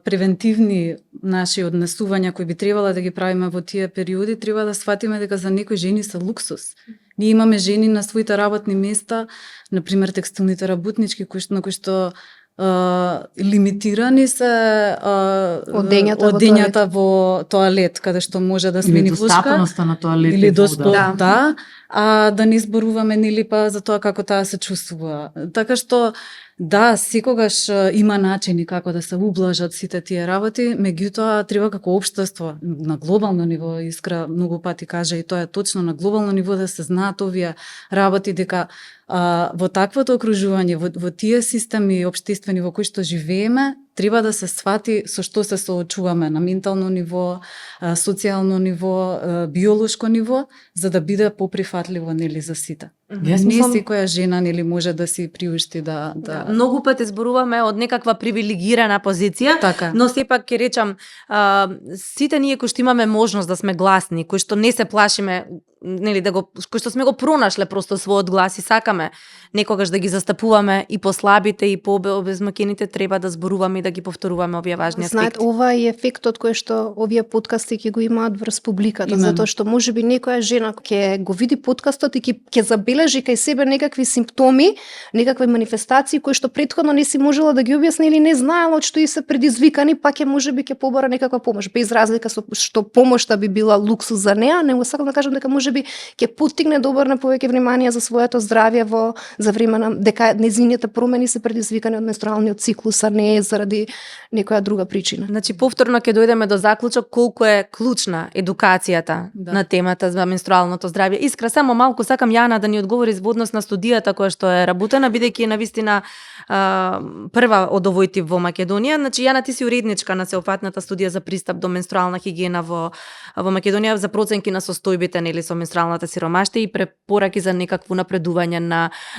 превентивни наши однесувања кои би требало да ги правиме во тие периоди, треба да сватиме дека за некои жени се луксус. Ние имаме жени на своите работни места, например текстилните работнички на кои што лимитирани се одењата во тоалет, каде што може да смени влушка. Или достапноста на тоалет. Или да не зборуваме нели па за тоа како таа се чувствува. Така што да, секогаш има начини како да се ублажат сите тие работи, меѓутоа треба како општество на глобално ниво, Искра многу пати кажа и тоа е точно, на глобално ниво да се знаат овие работи дека во таквото окружување, во тие системи општествени во кои што живееме, треба да се свати со што се соочуваме на ментално ниво, социјално ниво, биолошко ниво, за да биде поприфатливо нели за сите. Јас Не мислам- секоја жена нели може да си приушти да Многу пати зборуваме од некаква привилегирана позиција, така. но сепак ќе речам, сите ние кои што имаме можност да сме гласни, кои што не се плашиме, нели кои што сме го пронашле просто својот глас и сакаме некогаш да ги застапуваме и по слабите и по обезмакените, треба да зборуваме и да ги повторуваме овие важни Знаете, аспекти. ова е ефектот кој што овие подкасти ќе го имаат врз публиката, Именно. затоа што можеби некоја жена ќе го види подкастот и ќе забележи кај себе некакви симптоми, некакви манифестации кои што претходно не си можела да ги објасни или не знаела од што и се предизвикани, па ќе можеби ќе побара некаква помош. Без разлика со што помошта би била луксус за неа, него сакам да кажам дека можеби ќе поттикне да обрне повеќе внимание за своето здравје за време на дека нејзините промени се предизвикани од менструалниот циклус, а не заради некоја друга причина. Значи повторно ќе дојдеме до заклучок колку е клучна едукацијата на темата за менструалното здравје. Искра, само малку сакам Јана да ни одговори во однос на студијата која што е работена, бидејќи е навистина прва од овој тип во Македонија. Значи Јана, ти си уредничка на сеопфатната студија за пристап до менструална хигиена во Македонија за проценки на состојбите нели со менструалната сиромаштија и препораки за некакво напредување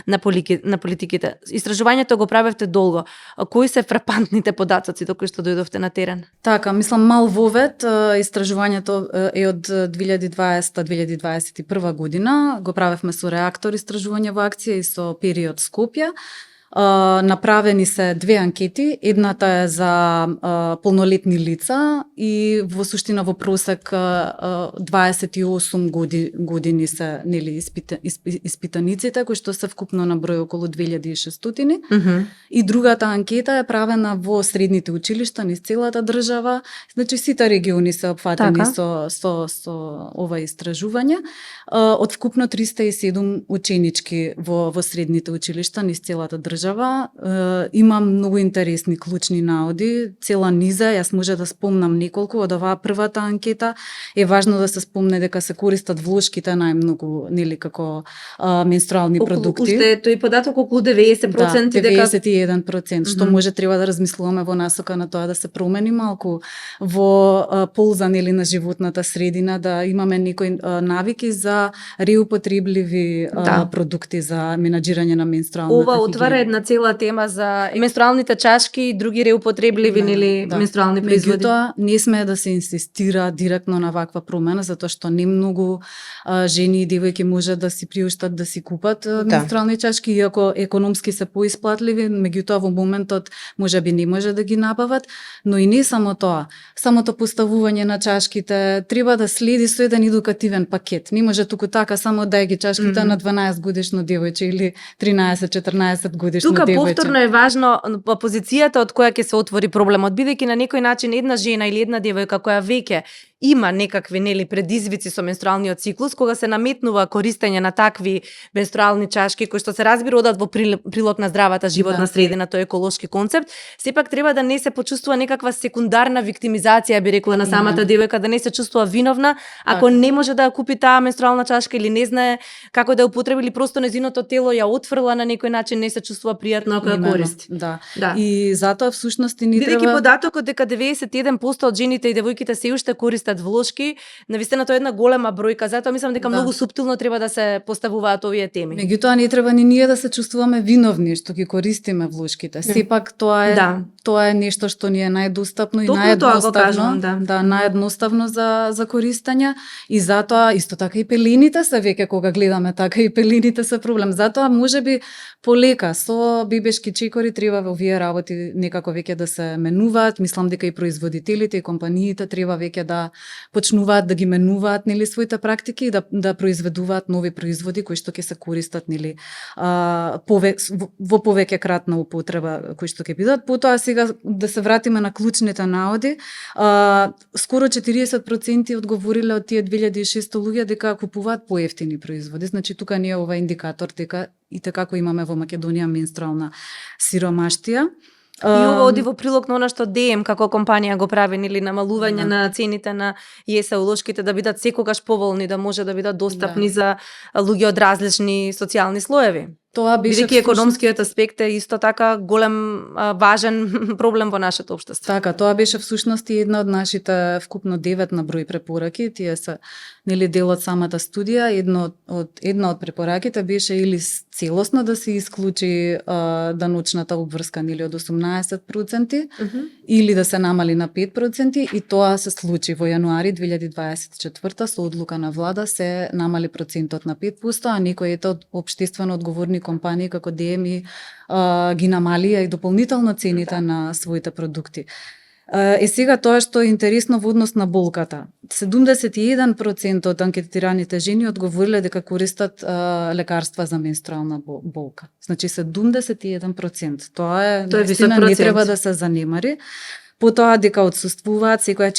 на политиките. Истражувањето го правевте долго. Кои се фрапантните податоци до кои што дојдовте на терен? Така, мислам мал вовет, истражувањето е од 2020-2021 година, го правевме со реактор истражување во акција и со период Скопје. Направени се две анкети, едната е за полнолетни лица и во суштина во просек 28 години се нели испитаниците кои што се вкупно на број околу 2600. И другата анкета е правена во средните училишта низ целата држава, значи сите региони се опфатени со ова истражување. Од вкупно 307 ученички во средните училишта низ целата држава има многу интересни клучни наоди, цела низа, јас може да спомнам неколку од оваа првата анкета. Е важно да се спомне дека се користат влошките најмногу нели како менструални продукти. Уште тој податок околу 90% да, дека 91%, што може треба да размислуваме во насока на тоа да се промени малку во полза нели на животната средина, да имаме некои навики за реупотребливи продукти за менаџирање на менструалната ова отвара една цела тема за менструалните чашки и други реупотребливи нели менструални производи. Меѓутоа, не сме да се инсистира директно на ваква промена, затоа што не многу жени и девојки може да си приуштат да си купат менструални чашки, иако економски се поисплатливи, меѓутоа во моментот можеби не може да ги набават, но и не само тоа. Самото поставување на чашките треба да следи со еден едукативен пакет. Не може туку така само дај ги чашките на 12 годишно девојче или 13-14 годишно Тука девојче. повторно е важно позицијата од која ќе се отвори проблемот, бидејќи на некој начин една жена или една девојка која веќе има некакви нели предизвици со менструалниот циклус, кога се наметнува користење на такви менструални чашки кои што се разбира одат во прилог на здравата животна средина, тој еколошки концепт, сепак треба да не се почувствува некаква секундарна виктимизација, би рекла, на самата девојка, да не се чувствува виновна ако не може да ја купи таа менструална чашка или не знае како да ја употреби или просто нејзиното тело ја отфрла на некој начин, не се чувствува пријатно ако ја користи. Да. Да. И затоа всушност ни Бидејќи треба податокот дека 91% од жените и девојките се уште користат влошки, навистина тоа е една голема бројка, затоа мислам дека многу суптилно треба да се поставуваат овие теми. Меѓутоа не треба ни ние да се чувствуваме виновни што ги користиме влошките. Сепак тоа е тоа е нешто што ни е најдостапно и наједноставно, наједноставно за користење и затоа исто така и пелените се веќе кога гледаме така и пелените се проблем. Затоа можеби полека со бебешки чекори треба во овие работи некако веќе да се менуваат. Мислам дека и производителите и компаниите треба веќе да почнуваат да ги менуваат нели своите практики и да произведуваат нови производи кои што ќе се користат нели во повеќе кратна употреба кои што ќе бидат. Потоа сега да се вратиме на клучните наоди. Скоро 40% одговориле од тие 2600 луѓе дека купуваат поевтини производи. Значи тука не е ова индикатор дека и така како имаме во Македонија менструална сиромаштија. И ова оди во прилог на она што ДМ како компанија го прави, нели намалување на цените на јеса улошките да бидат секогаш поволни, да може да бидат достапни за луѓе од различни социјални слоеви. Тоа беше Бидејќи економскиот аспект е исто така голем важен проблем во нашето општество. Така, тоа беше всушност и една од нашите вкупно 9 на број препораки, тие се нели дел од самата студија. Една од препораките беше или целосно да се исклучи даночната обврска нели од 18% или да се намали на 5%, и тоа се случи во јануари 2024 со одлука на влада се намали процентот на 5%, а некои од општествено одговорни компании како ДМ ги намалија и дополнително цените на своите продукти. Сега тоа што е интересно во однос на болката. 71% од анкетираните жени одговориле дека користат лекарства за менструална болка. Значи 71%. Тоа е висок не процент. треба да се занемари. Потоа дека отсуствуваат, секоја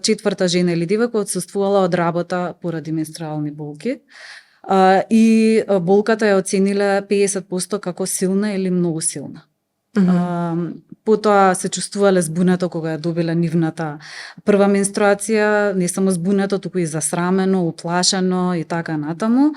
четврта жена или девојка отсуствувала од работа поради менструални болки. И болката ја оцениле 50% како силна или многу силна. Потоа се чувствувале збунето кога ја добиле нивната прва менструација, не само збунето, туку и засрамено, уплашено и така натаму.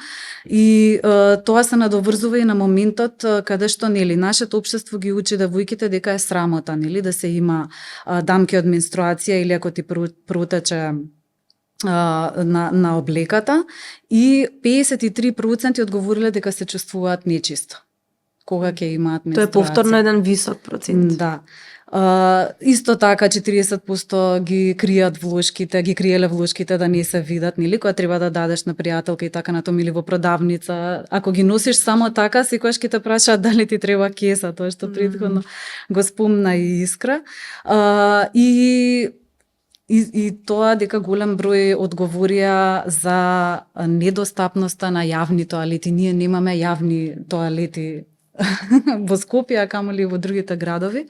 И тоа се надоврзува и на моментот каде што нели нашето општество ги учи девојките дека е срамота, нели, да се има дамки од менструација или ако ти протече на облеката, и 53% одговориле дека се чувствуваат нечисто кога ќе имаат менструација. Тоа е повторно еден висок процент. Да. Исто така 40% ги кријат влошките, ги криеле влошките да не се видат, нели, кога треба да дадеш на пријателка и така натаму или во продавница. Ако ги носиш само така, секогаш ќе те прашаат дали ти треба кеса, тоа што претходно го спомна и Искра. И тоа дека голем број одговорија за недостапноста на јавни тоалети. Ние немаме јавни тоалети во Скопје, а камоли во другите градови.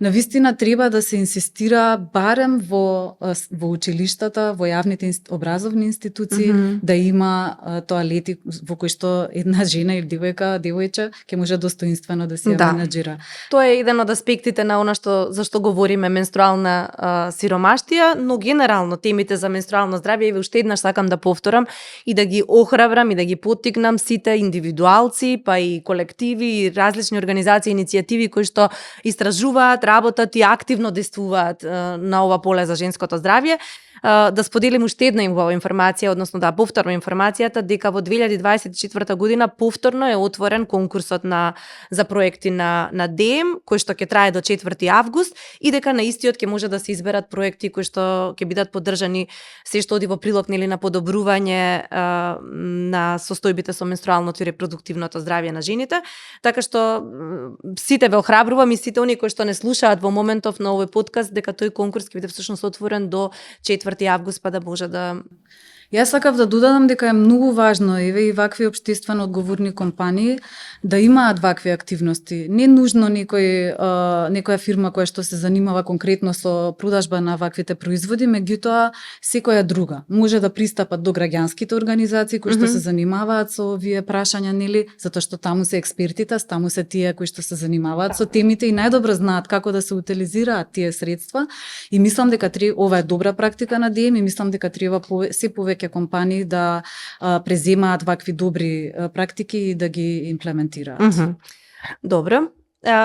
Навистина треба да се инсистира барем во училиштата, во јавните образовни институции, да има тоалети во кои што една жена или девојче ќе може достоинствено да се ја менаџира. Тоа е еден од аспектите на она за што говориме, менструална сиромаштија, но генерално темите за менструално здравје, и уште еднаш сакам да повторам и да ги охрабрам и да ги поттикнам сите индивидуалци, па и колективи, различни организации и иницијативи кои што истражуваат, работат и активно действуваат на ова поле за женското здравје, да споделим уште една информација, односно да повторно информацијата дека во 2024 година повторно е отворен конкурсот за проекти на ДМ, кој што ќе трае до 4 август, и дека на истиот ќе може да се изберат проекти кои што ќе бидат поддржани, се што оди во прилог нели на подобрување на состојбите со менструалното и репродуктивното здравје на жените. Така што сите ве охрабрувам и сите оние кои што не слушаат во моментов на овој подкаст дека тој конкурс ќе биде всушност отворен до 4 август, па да може да... Јас сакав да додадам дека е многу важно и вакви општествено одговорни компании да имаат вакви активности. Не нужно некоја фирма која што се занимава конкретно со продажба на ваквите производи, меѓутоа секоја друга може да пристапат до граѓанските организации кои што се занимаваат со овие прашања, нели, затоа што таму се експертите, таму се тие кои што се занимаваат со темите и најдобро знаат како да се утилизираат тие средства, и мислам дека ова е добра практика на ДМ и мислам дека треба се повеќе компании да преземаат вакви добри практики и да ги имплементираат. Добро.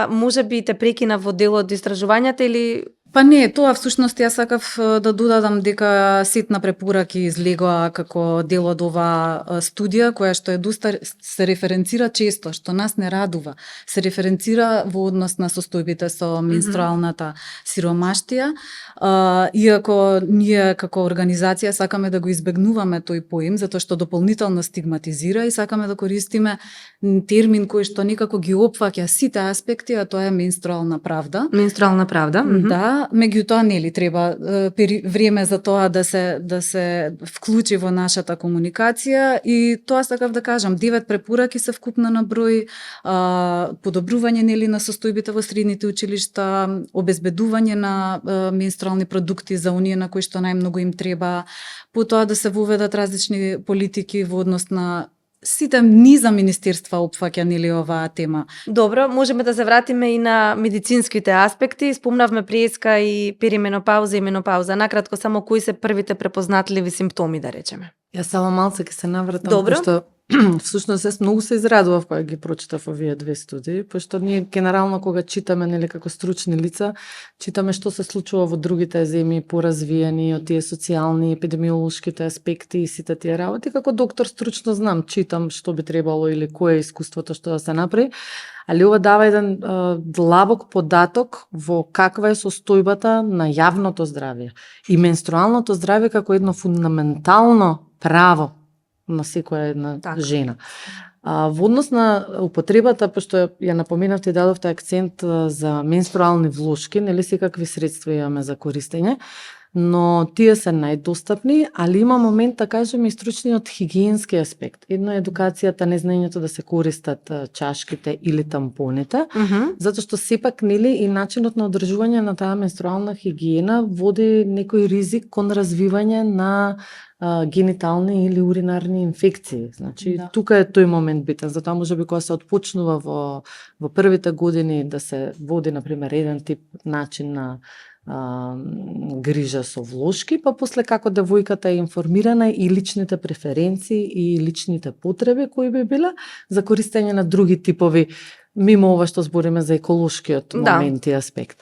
Може би те прекина во дел од истражувањата или... Па не, тоа всушност јас сакав да додадам дека сет на препораки излегоа како дел од ова студија, која што е доста се референцира често, што нас не радува. Се референцира во однос на состојбите со менструалната сиромаштија, иако ние како организација сакаме да го избегнуваме тој поим, затоа што дополнително стигматизира и сакаме да користиме термин кој што некако ги опфаќа сите аспекти, а тоа е менструална правда. Менструална правда. Да, меѓутоа нели треба време за тоа да се вклучи во нашата комуникација, и тоа сакав да кажам, 9 препораки се вкупно на број, подобрување нели на состојбите во средните училишта, обезбедување на менструални продукти за оние на кои што најмногу им треба, потоа да се воведат различни политики во однос на сите низа министерства опфаќа нели оваа тема. Добро, можеме да се вратиме и на медицинските аспекти. Спомнавме преска и перименопауза и менопауза. Накратко само кои се првите препознатливи симптоми, да речеме. Јас само малце ќе се навратам, Добро. што всушност јас многу се израдував кога ги прочитав овие две студии, пошто ние генерално кога читаме нели како стручни лица, читаме што се случува во другите земји поразвиени, од тие социјални, епидемиолошките аспекти и сите тие работи. Како доктор стручно знам, читам што би требало или кое е искуството што да се направи, али ова дава еден длабок податок во каква е состојбата на јавното здравје и менструалното здравје како едно фундаментално право на секоја една жена. Во однос на употребата, пошто ја напоменавте и дадовте акцент за менструални влошки, нели секакви средства имаме за користење, но тие се најдостапни, али има момент, да кажеме, и стручниот хигиенски аспект. Едно е едукацијата, незнаењето да се користат чашките или тампоните, затоа што сепак, нели, и начинот на одржување на таа менструална хигиена води некој ризик кон развивање на генитални или уринарни инфекции. Значи, тука е тој момент битен. Затоа можеби кога се отпочнува во првите години да се води, например, еден тип начин на грижа со влошки, па после како девојката е информирана и личните преференции и личните потреби кои би биле за користење на други типови, мимо ова што збориме за еколошкиот момент и аспект.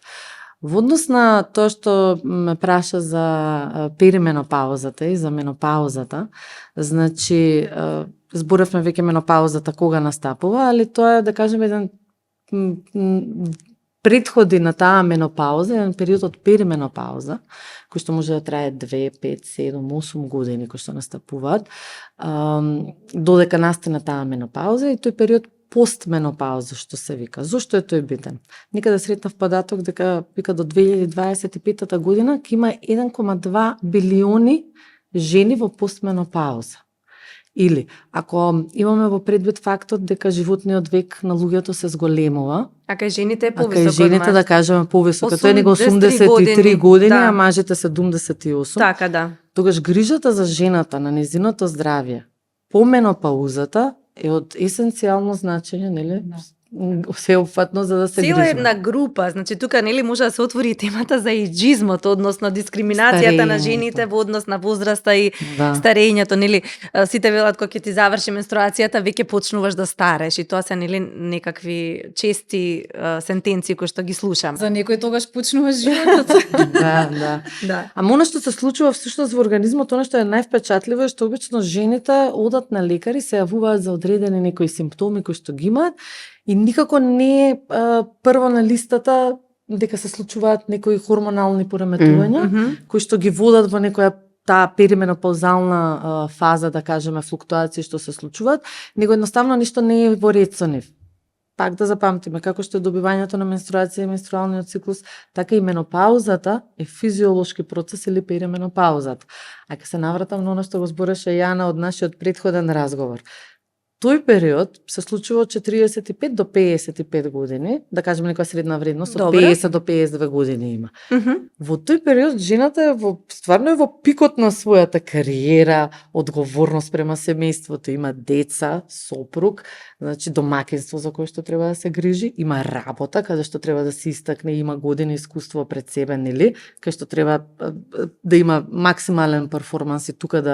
Во однос на тоа што ме праша за перименопаузата и за менопаузата, значи зборевме веќе менопаузата кога настапува, али тоа е, да кажеме, еден предходи на таа менопауза, еден период од перименопауза, кој што може да трае 2, 5, 7, 8 години, кој што настапуваат, додека настане таа менопауза и тој период постменопауза, што се вика. Зошто е тој битен? Некаде сретнав податок дека вика до 2025 година ќе има 1,2 билиони жени во постменопауза. Или, ако имаме во предвид фактот дека животниот век на луѓето се зголемува, а кај жените е повисок, повисок. кај жените, да кажеме, повисок, тој е него 83 години, а мажите 78. Така, да. Тогаш грижата за жената на незиното здравје по менопаузата е од есенцијално значење, нели? Сеопфатно за да се грижиме. Цела една група, значи тука нели може да се отвори темата за иџизмот, односно дискриминацијата на жените во однос на возраста и старењето, нели сите велат кога ќе ти заврши менструацијата веќе почнуваш да стареш и тоа се нели некакви чести сентенции кои што ги слушаме. За некој тогаш почнуваш животот. Да. Ама она што се случува всушност во организмот, она што е највпечатливо е што обично жените одат на лекари, се јавуваат за одредени некои симптоми кои што ги имаат и никако не е прво на листата дека се случуваат некои хормонални пореметувања кои што ги водат во некоја таа перименопаузална фаза, да кажеме, флуктуации што се случуваат, него едноставно ништо не е во ред со нив. Пак да запамтиме, како што е добивањето на менструација и менструалниот циклус, така и менопаузата е физиолошки процес или перименопаузата. А ќе се навратам на оно што го збореше Јана од нашиот претходен разговор. Тој период се случува од 45 до 55 години, да кажеме некоја средна вредност, од 50 до 52 години има. Во тој период жената е стварно е во пикот на својата кариера, одговорност према семејството, има деца, сопруг, значи домаќинство за кое што треба да се грижи, има работа каде што треба да се истакне, има години искуство пред себе, нели, кај што треба да има максимален перформанс и тука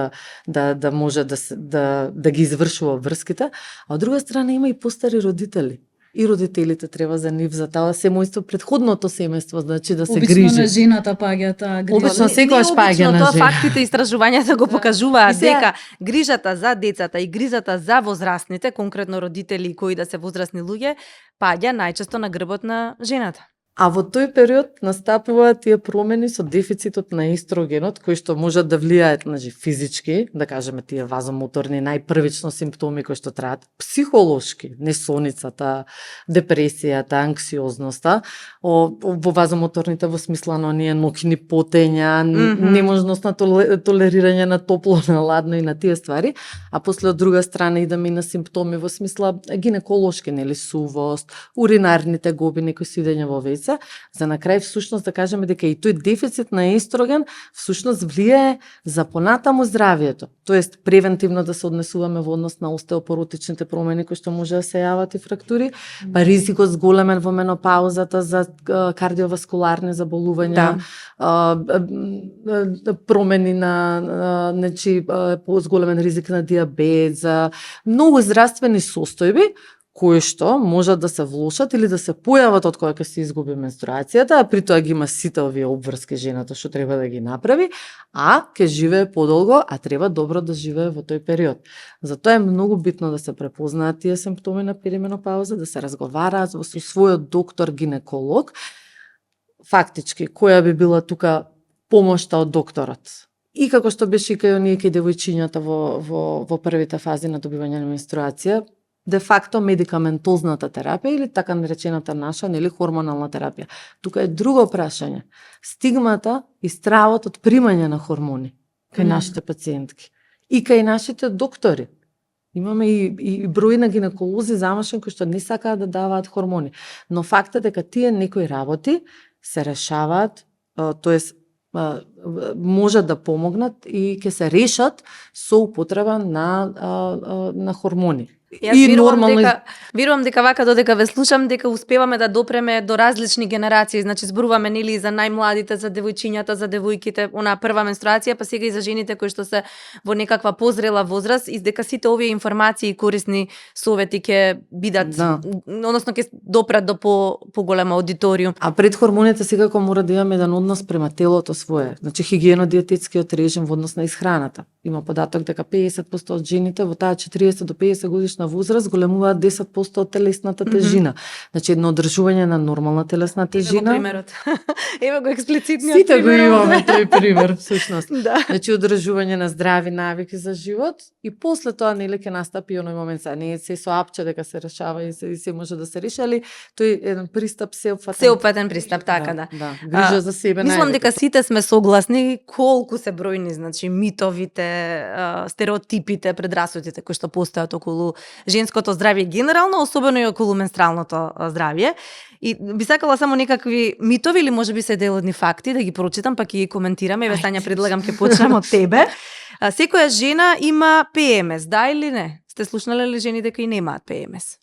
да може да ги извршува врските. А од друга страна има и постари родители. И родителите треба за нив, за таа семејство, предходното семејство, значи да се обично грижи. Обично на жената паѓа таа грижа. Обично секогаш паѓа на жена. Тоа жена. фактите и истражувањата го покажуваат дека грижата за децата и грижата за возрастните, конкретно родители кои да се возрастни луѓе, паѓа најчесто на грбот на жената. А во тој период настапуваат тие промени со дефицитот на естрогенот, кои што можат да влијаат на физички, да кажеме тие вазомоторни најпрвично симптоми кои што траат, психолошки, несоницата, депресијата, анксиозноста, во вазомоторните во смисла на оние ноќни потења, неможност на толерирање на топло, на ладно и на тие ствари, а после од друга страна идеме и на симптоми во смисла гинеколошки, нели, сувост, уринарните гоби, некои свидења во вез деца, за на крај всушност да кажеме дека и тој дефицит на естроген всушност влијае за понатаму здравието. Тоест превентивно да се однесуваме во однос на остеопоротичните промени кои што може да се јават и фрактури, па ризикот зголемен во менопаузата за кардиоваскуларни заболувања, промени на значи зголемен ризик на диабет, за многу здравствени состојби кои што можат да се влошат или да се појават од кога ќе се изгуби менструацијата, а при тоа ги има сите овие обврски жената што треба да ги направи, а ќе живее подолго, а треба добро да живее во тој период. Затоа е многу битно да се препознаат тие симптоми на перименопауза, да се разговараат со својот доктор гинеколог, фактички која би била тука помошта од докторот. И како што беше и кај оние кај девојчињата во првите фази на добивање на менструација, де факто медикаментозната терапија или така наречената наша, нели, хормонална терапија. Тука е друго прашање. Стигмата и стравот од примање на хормони кај нашите пациентки и кај нашите доктори. Имаме и број на гинеколози замашни кои што не сакаат да даваат хормони. Но фактот е дека тие некои работи се решаваат, тоест можат да помогнат и ќе се решат со употреба на хормони. Јас верувам дека вака додека ве слушам дека успеваме да допреме до различни генерации, значи зборуваме нели за најмладите, за девојчињата, за девојките, она прва менструација, па сега и за жените кои што се во некаква позрела возраст, и дека сите овие информации и корисни совети ќе бидат, односно ќе допрат до поголема аудиториум. А пред хормоните секако мора да имаме еден однос према телото свое, значи хигиено-диететскиот режим во однос на исхраната. Има податок дека 50% од жените во таа 40 до 50 годишна возраст големуваат 10% од телесната тежина. Значи едно одржување на нормална телесна тежина. Ево го примерот. Ево го експлицитниот Сите пример. го имаме тој пример всушност. Да. Значи одржување на здрави навики за живот и после тоа нели ќе настапи оној момент, са не е се со апче дека се решава и се може да се реши, али тој еден пристап Сеопфатен пристап, така да. Да, грижа за себе Мислам највеќе. дека сите сме согласни колку се бројни, значи митовите, стереотипите, предрасудите кои што постојат околу женското здравје генерално, особено и околу менструалното здравје. И би сакала само некакви митови или можеби се делодни факти да ги прочитам, па ќе ги коментираме. Еве Сања, предлагам ќе почнем од тебе. Секоја жена има ПМС, да или не? Сте слушнале ли жени дека и немаат ПМС?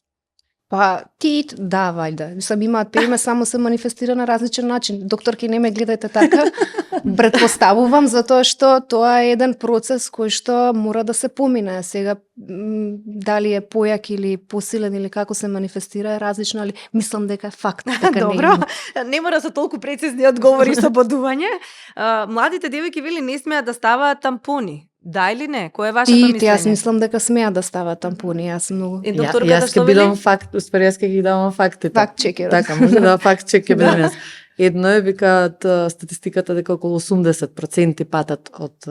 Па, да, вајда. Мислам, имаат ПМС, само се манифестира на различен начин. Докторки, не ме гледајте така. Претпоставувам, затоа што тоа е еден процес кој што мора да се помине. Сега, дали е појак или посилен или како се манифестира е различно, али мислам дека е факт. Дека Добро, не мора со толку прецизни одговори со бодување. Младите девојки вели не смеат да ставаат тампони. Да или не? Кој е вашето мислење? Јас мислам дека смеат да стават тампони, јас многу. И докторката Јас што ќе бидам факт, јас ќе ги давам фактите. Факт чекер. Така, може да факт чек ќе бидам јас. Едно е, викаат статистиката дека околу 80% патат од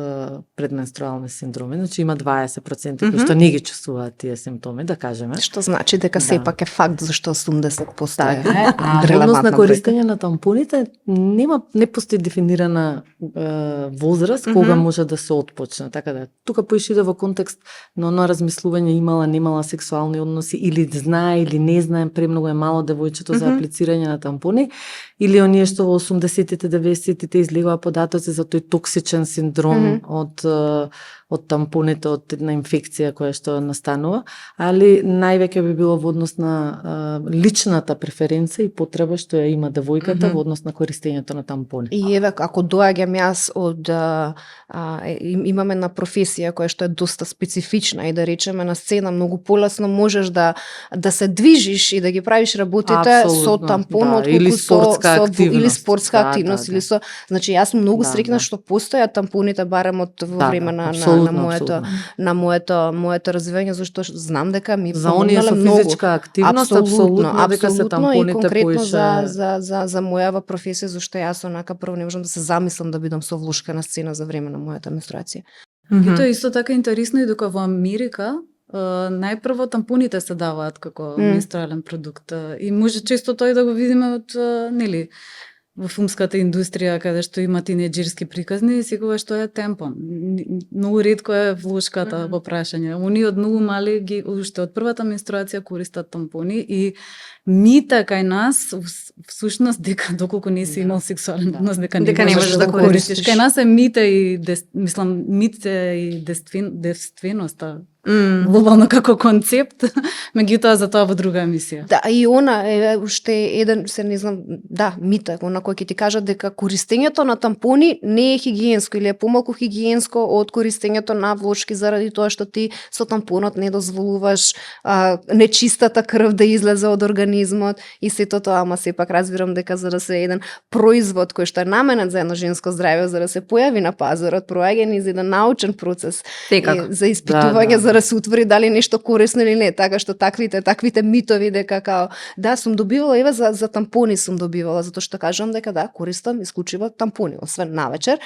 предменструални синдроми, значи има 20% кои што не ги чувствуваат тие симптоми, да кажеме. Што значи дека сепак е факт зашто 80% е А во однос на користење на тампоните не постои дефинирана возраст кога може да се отпочне, така да тука поише во контекст на оно размислување имала немала сексуални односи или знае или не знае, премногу е мало девојчето за аплицирање на тампони, или оние што во 80-тите, 90-тите излегува податоци за тој токсичен синдром од тампоните, од една инфекција која што настанува, али највеќе би било во однос на личната преференција и потреба што ја има девојката во однос на користењето на тампони. И еве, ако доаѓам јас од имаме една професија која што е доста специфична и да речеме на сцена многу полесно можеш да се движиш и да ги правиш работите со тампон отколку или спортска активност. Или спортска активност или со, значи јас сум многу стрикна што постојат тампоните барем од во време на моето развивање, зашто знам дека ми за оние со физичка активност апсолутно дека се тампоните и конкретно поише за мојава професија, зашто јас онака прво не можам да се замислам да бидам совлушка на сцена за време на мојата менструација. И тоа е исто така интересно и дека во Америка најпрво тампоните се даваат како менструален продукт и може често тој да го видиме од нели во филмската индустрија, каде што има тинеџерски приказни, секогаш тоа е темпон. Многу ретко е влошката во прашање. Они од многу мали ги уште од првата менструација користат тампони и мита кај нас всушност дека доколку не си имал сексуален однос дека не можеш да го користиш. Кај нас е мита и мите и девственоста глобално како концепт, меѓутоа за тоа во друга емисија. Да, и она е уште еден, се не знам, да, мита, она кој ќе ти кажат дека користењето на тампони не е хигиенско или е помалку хигиенско од користењето на влошки заради тоа што ти со тампонот не дозволуваш нечистата крв да излезе од организмот и сето тоа, ама сепак разбирам дека за да се еден производ кој што е наменет за едно женско здравје, за да се појави на пазарот, проаѓа низ еден научен процес за испитување за да се утвори дали нешто корисно или не, така што таквите митови дека као да сум добивала еве за тампони сум добивала затоа што кажам дека да користам исклучиво тампони, освен навечер,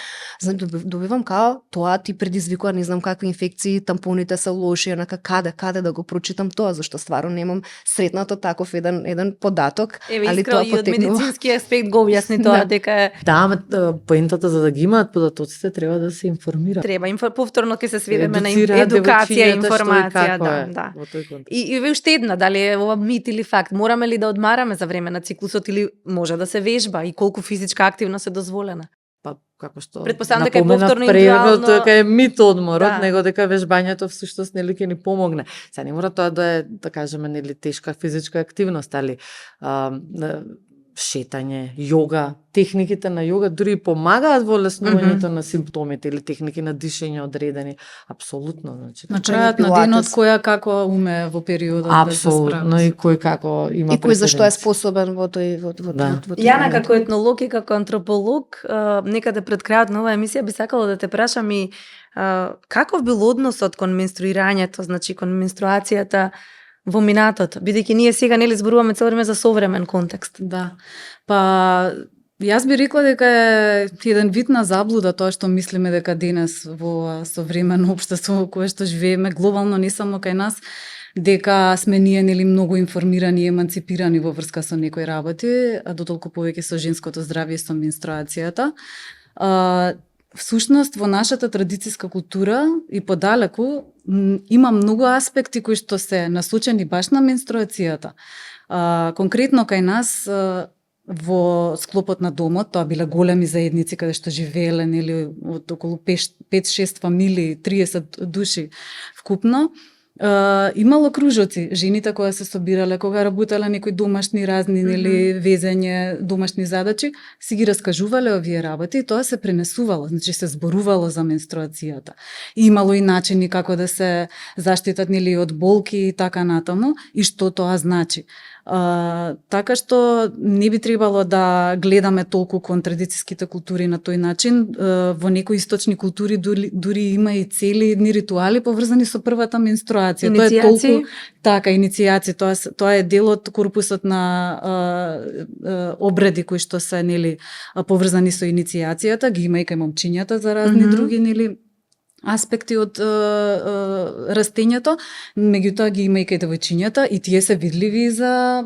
добивам као тоа ти предизвикува не знам какви инфекции, тампоните се лоши, онака каде да го прочитам тоа, зашто стварно немам сретнато таков еден податок, али тоа и од медицински аспект го објасни тоа дека да, поентата за да ги имаат податоците треба да се информираат. Треба повторно ќе се сведеме на едукација, информација, да. И уште една, дали е ова мит или факт, мораме ли да одмараме за време на циклусот или може да се вежба и колку физичка активност е дозволена? Па како што претпоставам дека е повторно индивидуално, дека е мит одморот, него дека вежбањето всушност нели ќе ни помогне. Сега не мора тоа да е, да кажеме, нели тешка физичка активност, али шетање, јога, техниките на јога дури помагаат во леснувањето на симптомите или техники на дишење одредени. Апсолутно, значи. На крајот на денот која како уме во периодот да се справи. Апсолутно, и кој како има и кој зашто е способен во тој Јана како етнолог и како антрополог, некаде пред крајот на оваа емисија би сакала да те прашам и каков бил односот кон менструирањето, значи кон менструацијата во минатото, бидејќи ние сега нели зборуваме цело време за современ контекст. Да. Па јас би рекла дека е еден вид на заблуда тоа што мислиме дека денес во современо општество во кое што живееме глобално, не само кај нас, дека сме ние нели многу информирани и еманципирани во врска со некои работи, а дотолку повеќе со женското здравје и со менструацијата. Всушност во нашата традицијска култура и подалеку има многу аспекти кои што се насочени баш на менструацијата. Конкретно кај нас во склопот на домот, тоа биле големи заедници каде што живееле нели од околу 5-6 фамилии, 30 души вкупно. Имало кружоци, жените кои се собирале, кога работеле некои домашни разни нели везење, домашни задачи, си ги раскажувале овие работи и тоа се пренесувало, значи се зборувало за менструацијата. И имало и начини како да се заштитат нели од болки и така натаму и што тоа значи. Така што не би требало да гледаме толку кон традицијските култури на тој начин. Во некои источни култури дури има и цели едни ритуали поврзани со првата менструација. Тоа е толку така иницијација, тоа е дел од корпусот на обреди кои што се нели поврзани со иницијацијата, ги има и кај момчињата за разни други нели аспекти од растењето, меѓутоа ги има и кај девојчињата и тие се видливи за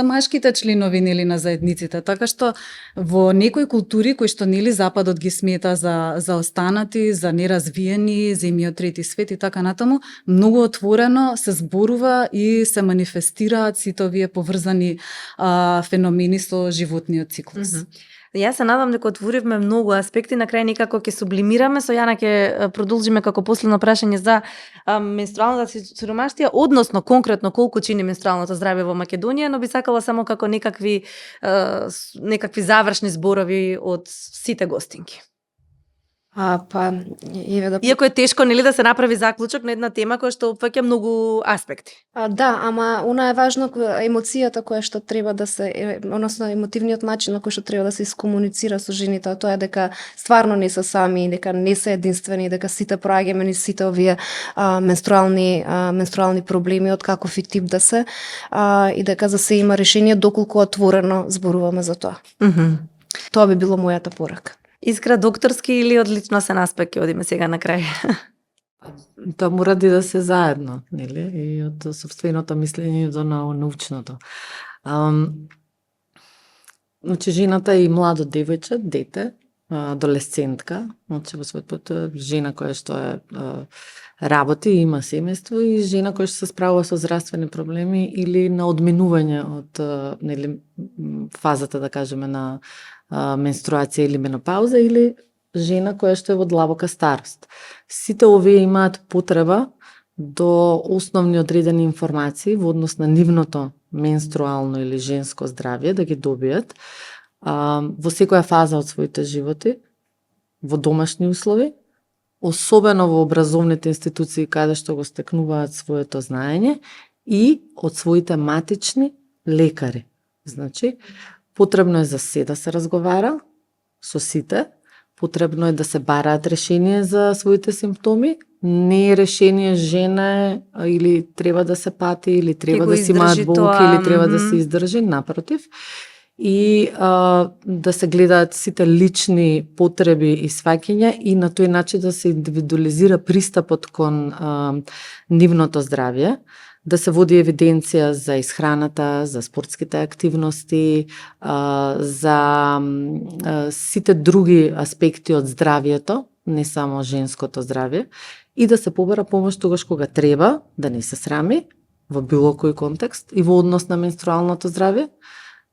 машките членови нели на заедниците, така што во некои култури кои што нели западот ги смета за останати, за неразвиени, земји од трети свет и така натаму, многу отворено се зборува и се манифестираат сите овие поврзани феномени со животниот циклус. Јас се надам дека отворивме многу аспекти, на крај некако ќе сублимираме, со Јана ќе продолжиме како последно прашање за менструалната сиромаштија, односно конкретно колку чини менструалното здравје во Македонија, но би сакала само како некакви завршни зборови од сите гостинки. Иако е тешко нели да се направи заклучок на една тема која што опфаќа многу аспекти. Да, ама она е важно емоцијата која што треба да се, односно емотивниот начин на кој што треба да се искомуницира со жените, тоа е дека стварно не се сами, дека не се единствени, дека сите проаѓаме низ сите овие менструални проблеми од каков и тип да се, и дека за се има решение доколку отворено зборуваме за тоа. Тоа би било мојата порака. Искра, докторски или од личносен аспект ќе одиме сега на крај? Тоа мора да се заедно, нели? И од собственото мислење до научното. Значи, жената е и младо девојче, дете, адолесцентка, значи во својот пат жена која што е работи, има семејство и жена која што се справува со здравствени проблеми или на одминување од нели фазата, да кажеме, на менструација или менопауза, или жена која што е во длабока старост. Сите овие имаат потреба до основни одредени информации во однос на нивното менструално или женско здравје, да ги добијат во секоја фаза од своите животи, во домашни услови, особено во образовните институции каде што го стекнуваат своето знаење и од своите матични лекари. Значи, потребно е за се да се разговара со сите, потребно е да се бараат решение за своите симптоми, не е решение жена или треба да се пати, или треба да си имаат болки, или треба да се издржи, напротив. И да се гледаат сите лични потреби и сваќања и на тој начин да се индивидуализира пристапот кон нивното здравје, да се води евиденција за исхраната, за спортските активности, за сите други аспекти од здравјето, не само женското здравје, и да се побара помош тогаш кога треба, да не се срами во било кој контекст и во однос на менструалното здравје,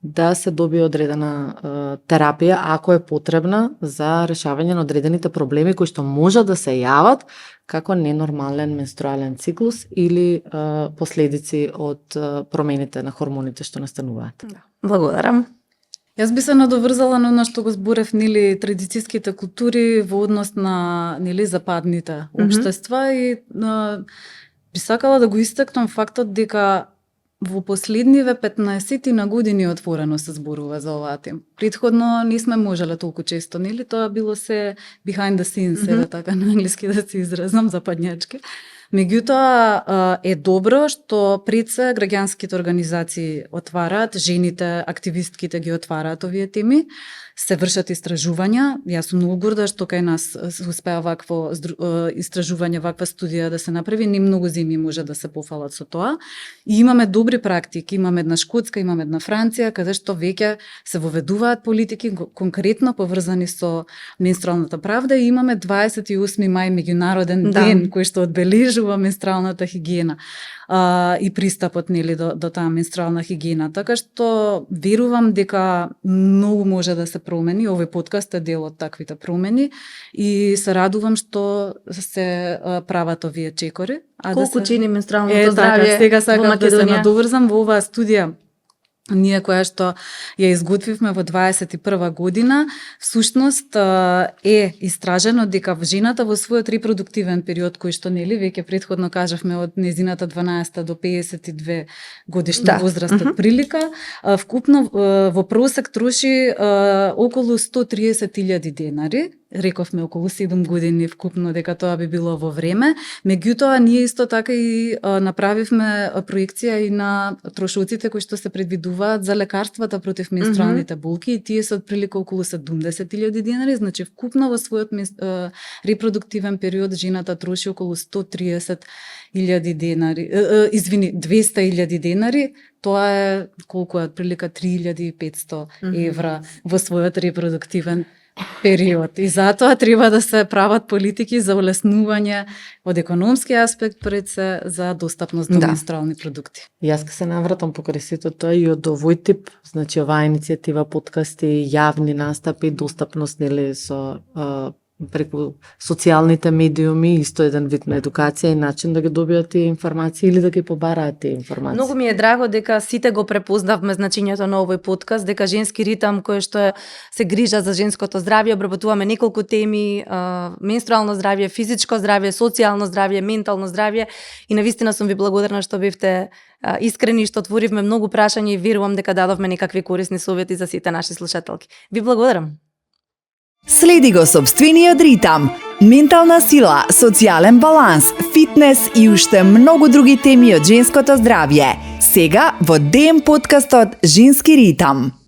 да се добие одредена терапија ако е потребна за решавање на одредените проблеми кои што може да се јават како ненормален менструален циклус или последици од промените на хормоните што настануваат. Благодарам. Јас би се надоврзала на она што го зборев, нели, традицијските култури во однос на, нели, западните општества и би сакала да го истакнам фактот дека во последниве 15 на години отворено се зборува за оваа тема. Претходно не сме можеле толку често, нели? Тоа било се behind the scenes, така на англиски да се изразам, западњачки. Меѓутоа е добро што пред се граѓанските организации отвараат, жените, активистките ги отвараат овие теми, се вршат истражувања. Јас сум многу горда што кај нас се успеа вакво истражување, ваква студија да се направи. Не многу земји може да се пофалат со тоа. И имаме добри практики. Имаме една Шкотска, имаме една Франција, каде што веќе се воведуваат политики конкретно поврзани со менструалната правда и имаме 28 мај меѓународен ден кој што одбележува менструалната хигиена и пристапот, нели, до таа менструална хигиена. Така што верувам дека многу може да се промени. Овој подкаст е дел од таквите промени и се радувам што се прават овие чекори. Колку да се... чини менструалното здравје сега сакам во да се Македонија? надоврзам во оваа студија ние која што ја изготвивме во 21 година, всушност е истражено дека жената во својот репродуктивен период, кој што, нели, веќе претходно кажавме од незината 12 до 52 годишна возраст од прилика, вкупно во просек троши околу 130.000 денари. Рековме околу 7 години вкупно дека тоа би било во време. Меѓутоа, ние исто така и направивме проекција и на трошоците кои што се предвидуваат за лекарствата против менструалните болки и тие се отприлика околу 70.000 денари, значи вкупно во својот репродуктивен период жената троши околу 130.000 денари, 200.000 денари, тоа е колку е отприлика 3.500 евра во својот репродуктивен период. И затоа треба да се прават политики за олеснување од економски аспект пред се за достапност до менструални продукти. Јас ке се навратам покрај сето тоа и од овој тип, значи оваа иницијатива, подкасти, јавни настапи, достапност, нели, со преку социјалните медиуми, исто еден вид на едукација и начин да ги добијат тие информации или да ги побараат тие информации. Многу ми е драго дека сите го препознавме значењето на овој подкаст, дека женски ритам кој што се грижа за женското здравје, обработуваме неколку теми, менструално здравје, физичко здравје, социјално здравје, ментално здравје и навистина сум ви благодарна што бевте искрени, што отворивме многу прашања и верувам дека дадовме некакви корисни совети за сите наши слушателки. Ви благодарам. Следи го собствениот ритам, ментална сила, социјален баланс, фитнес и уште многу други теми од женското здравје. Сега во ДМ подкастот Женски ритам.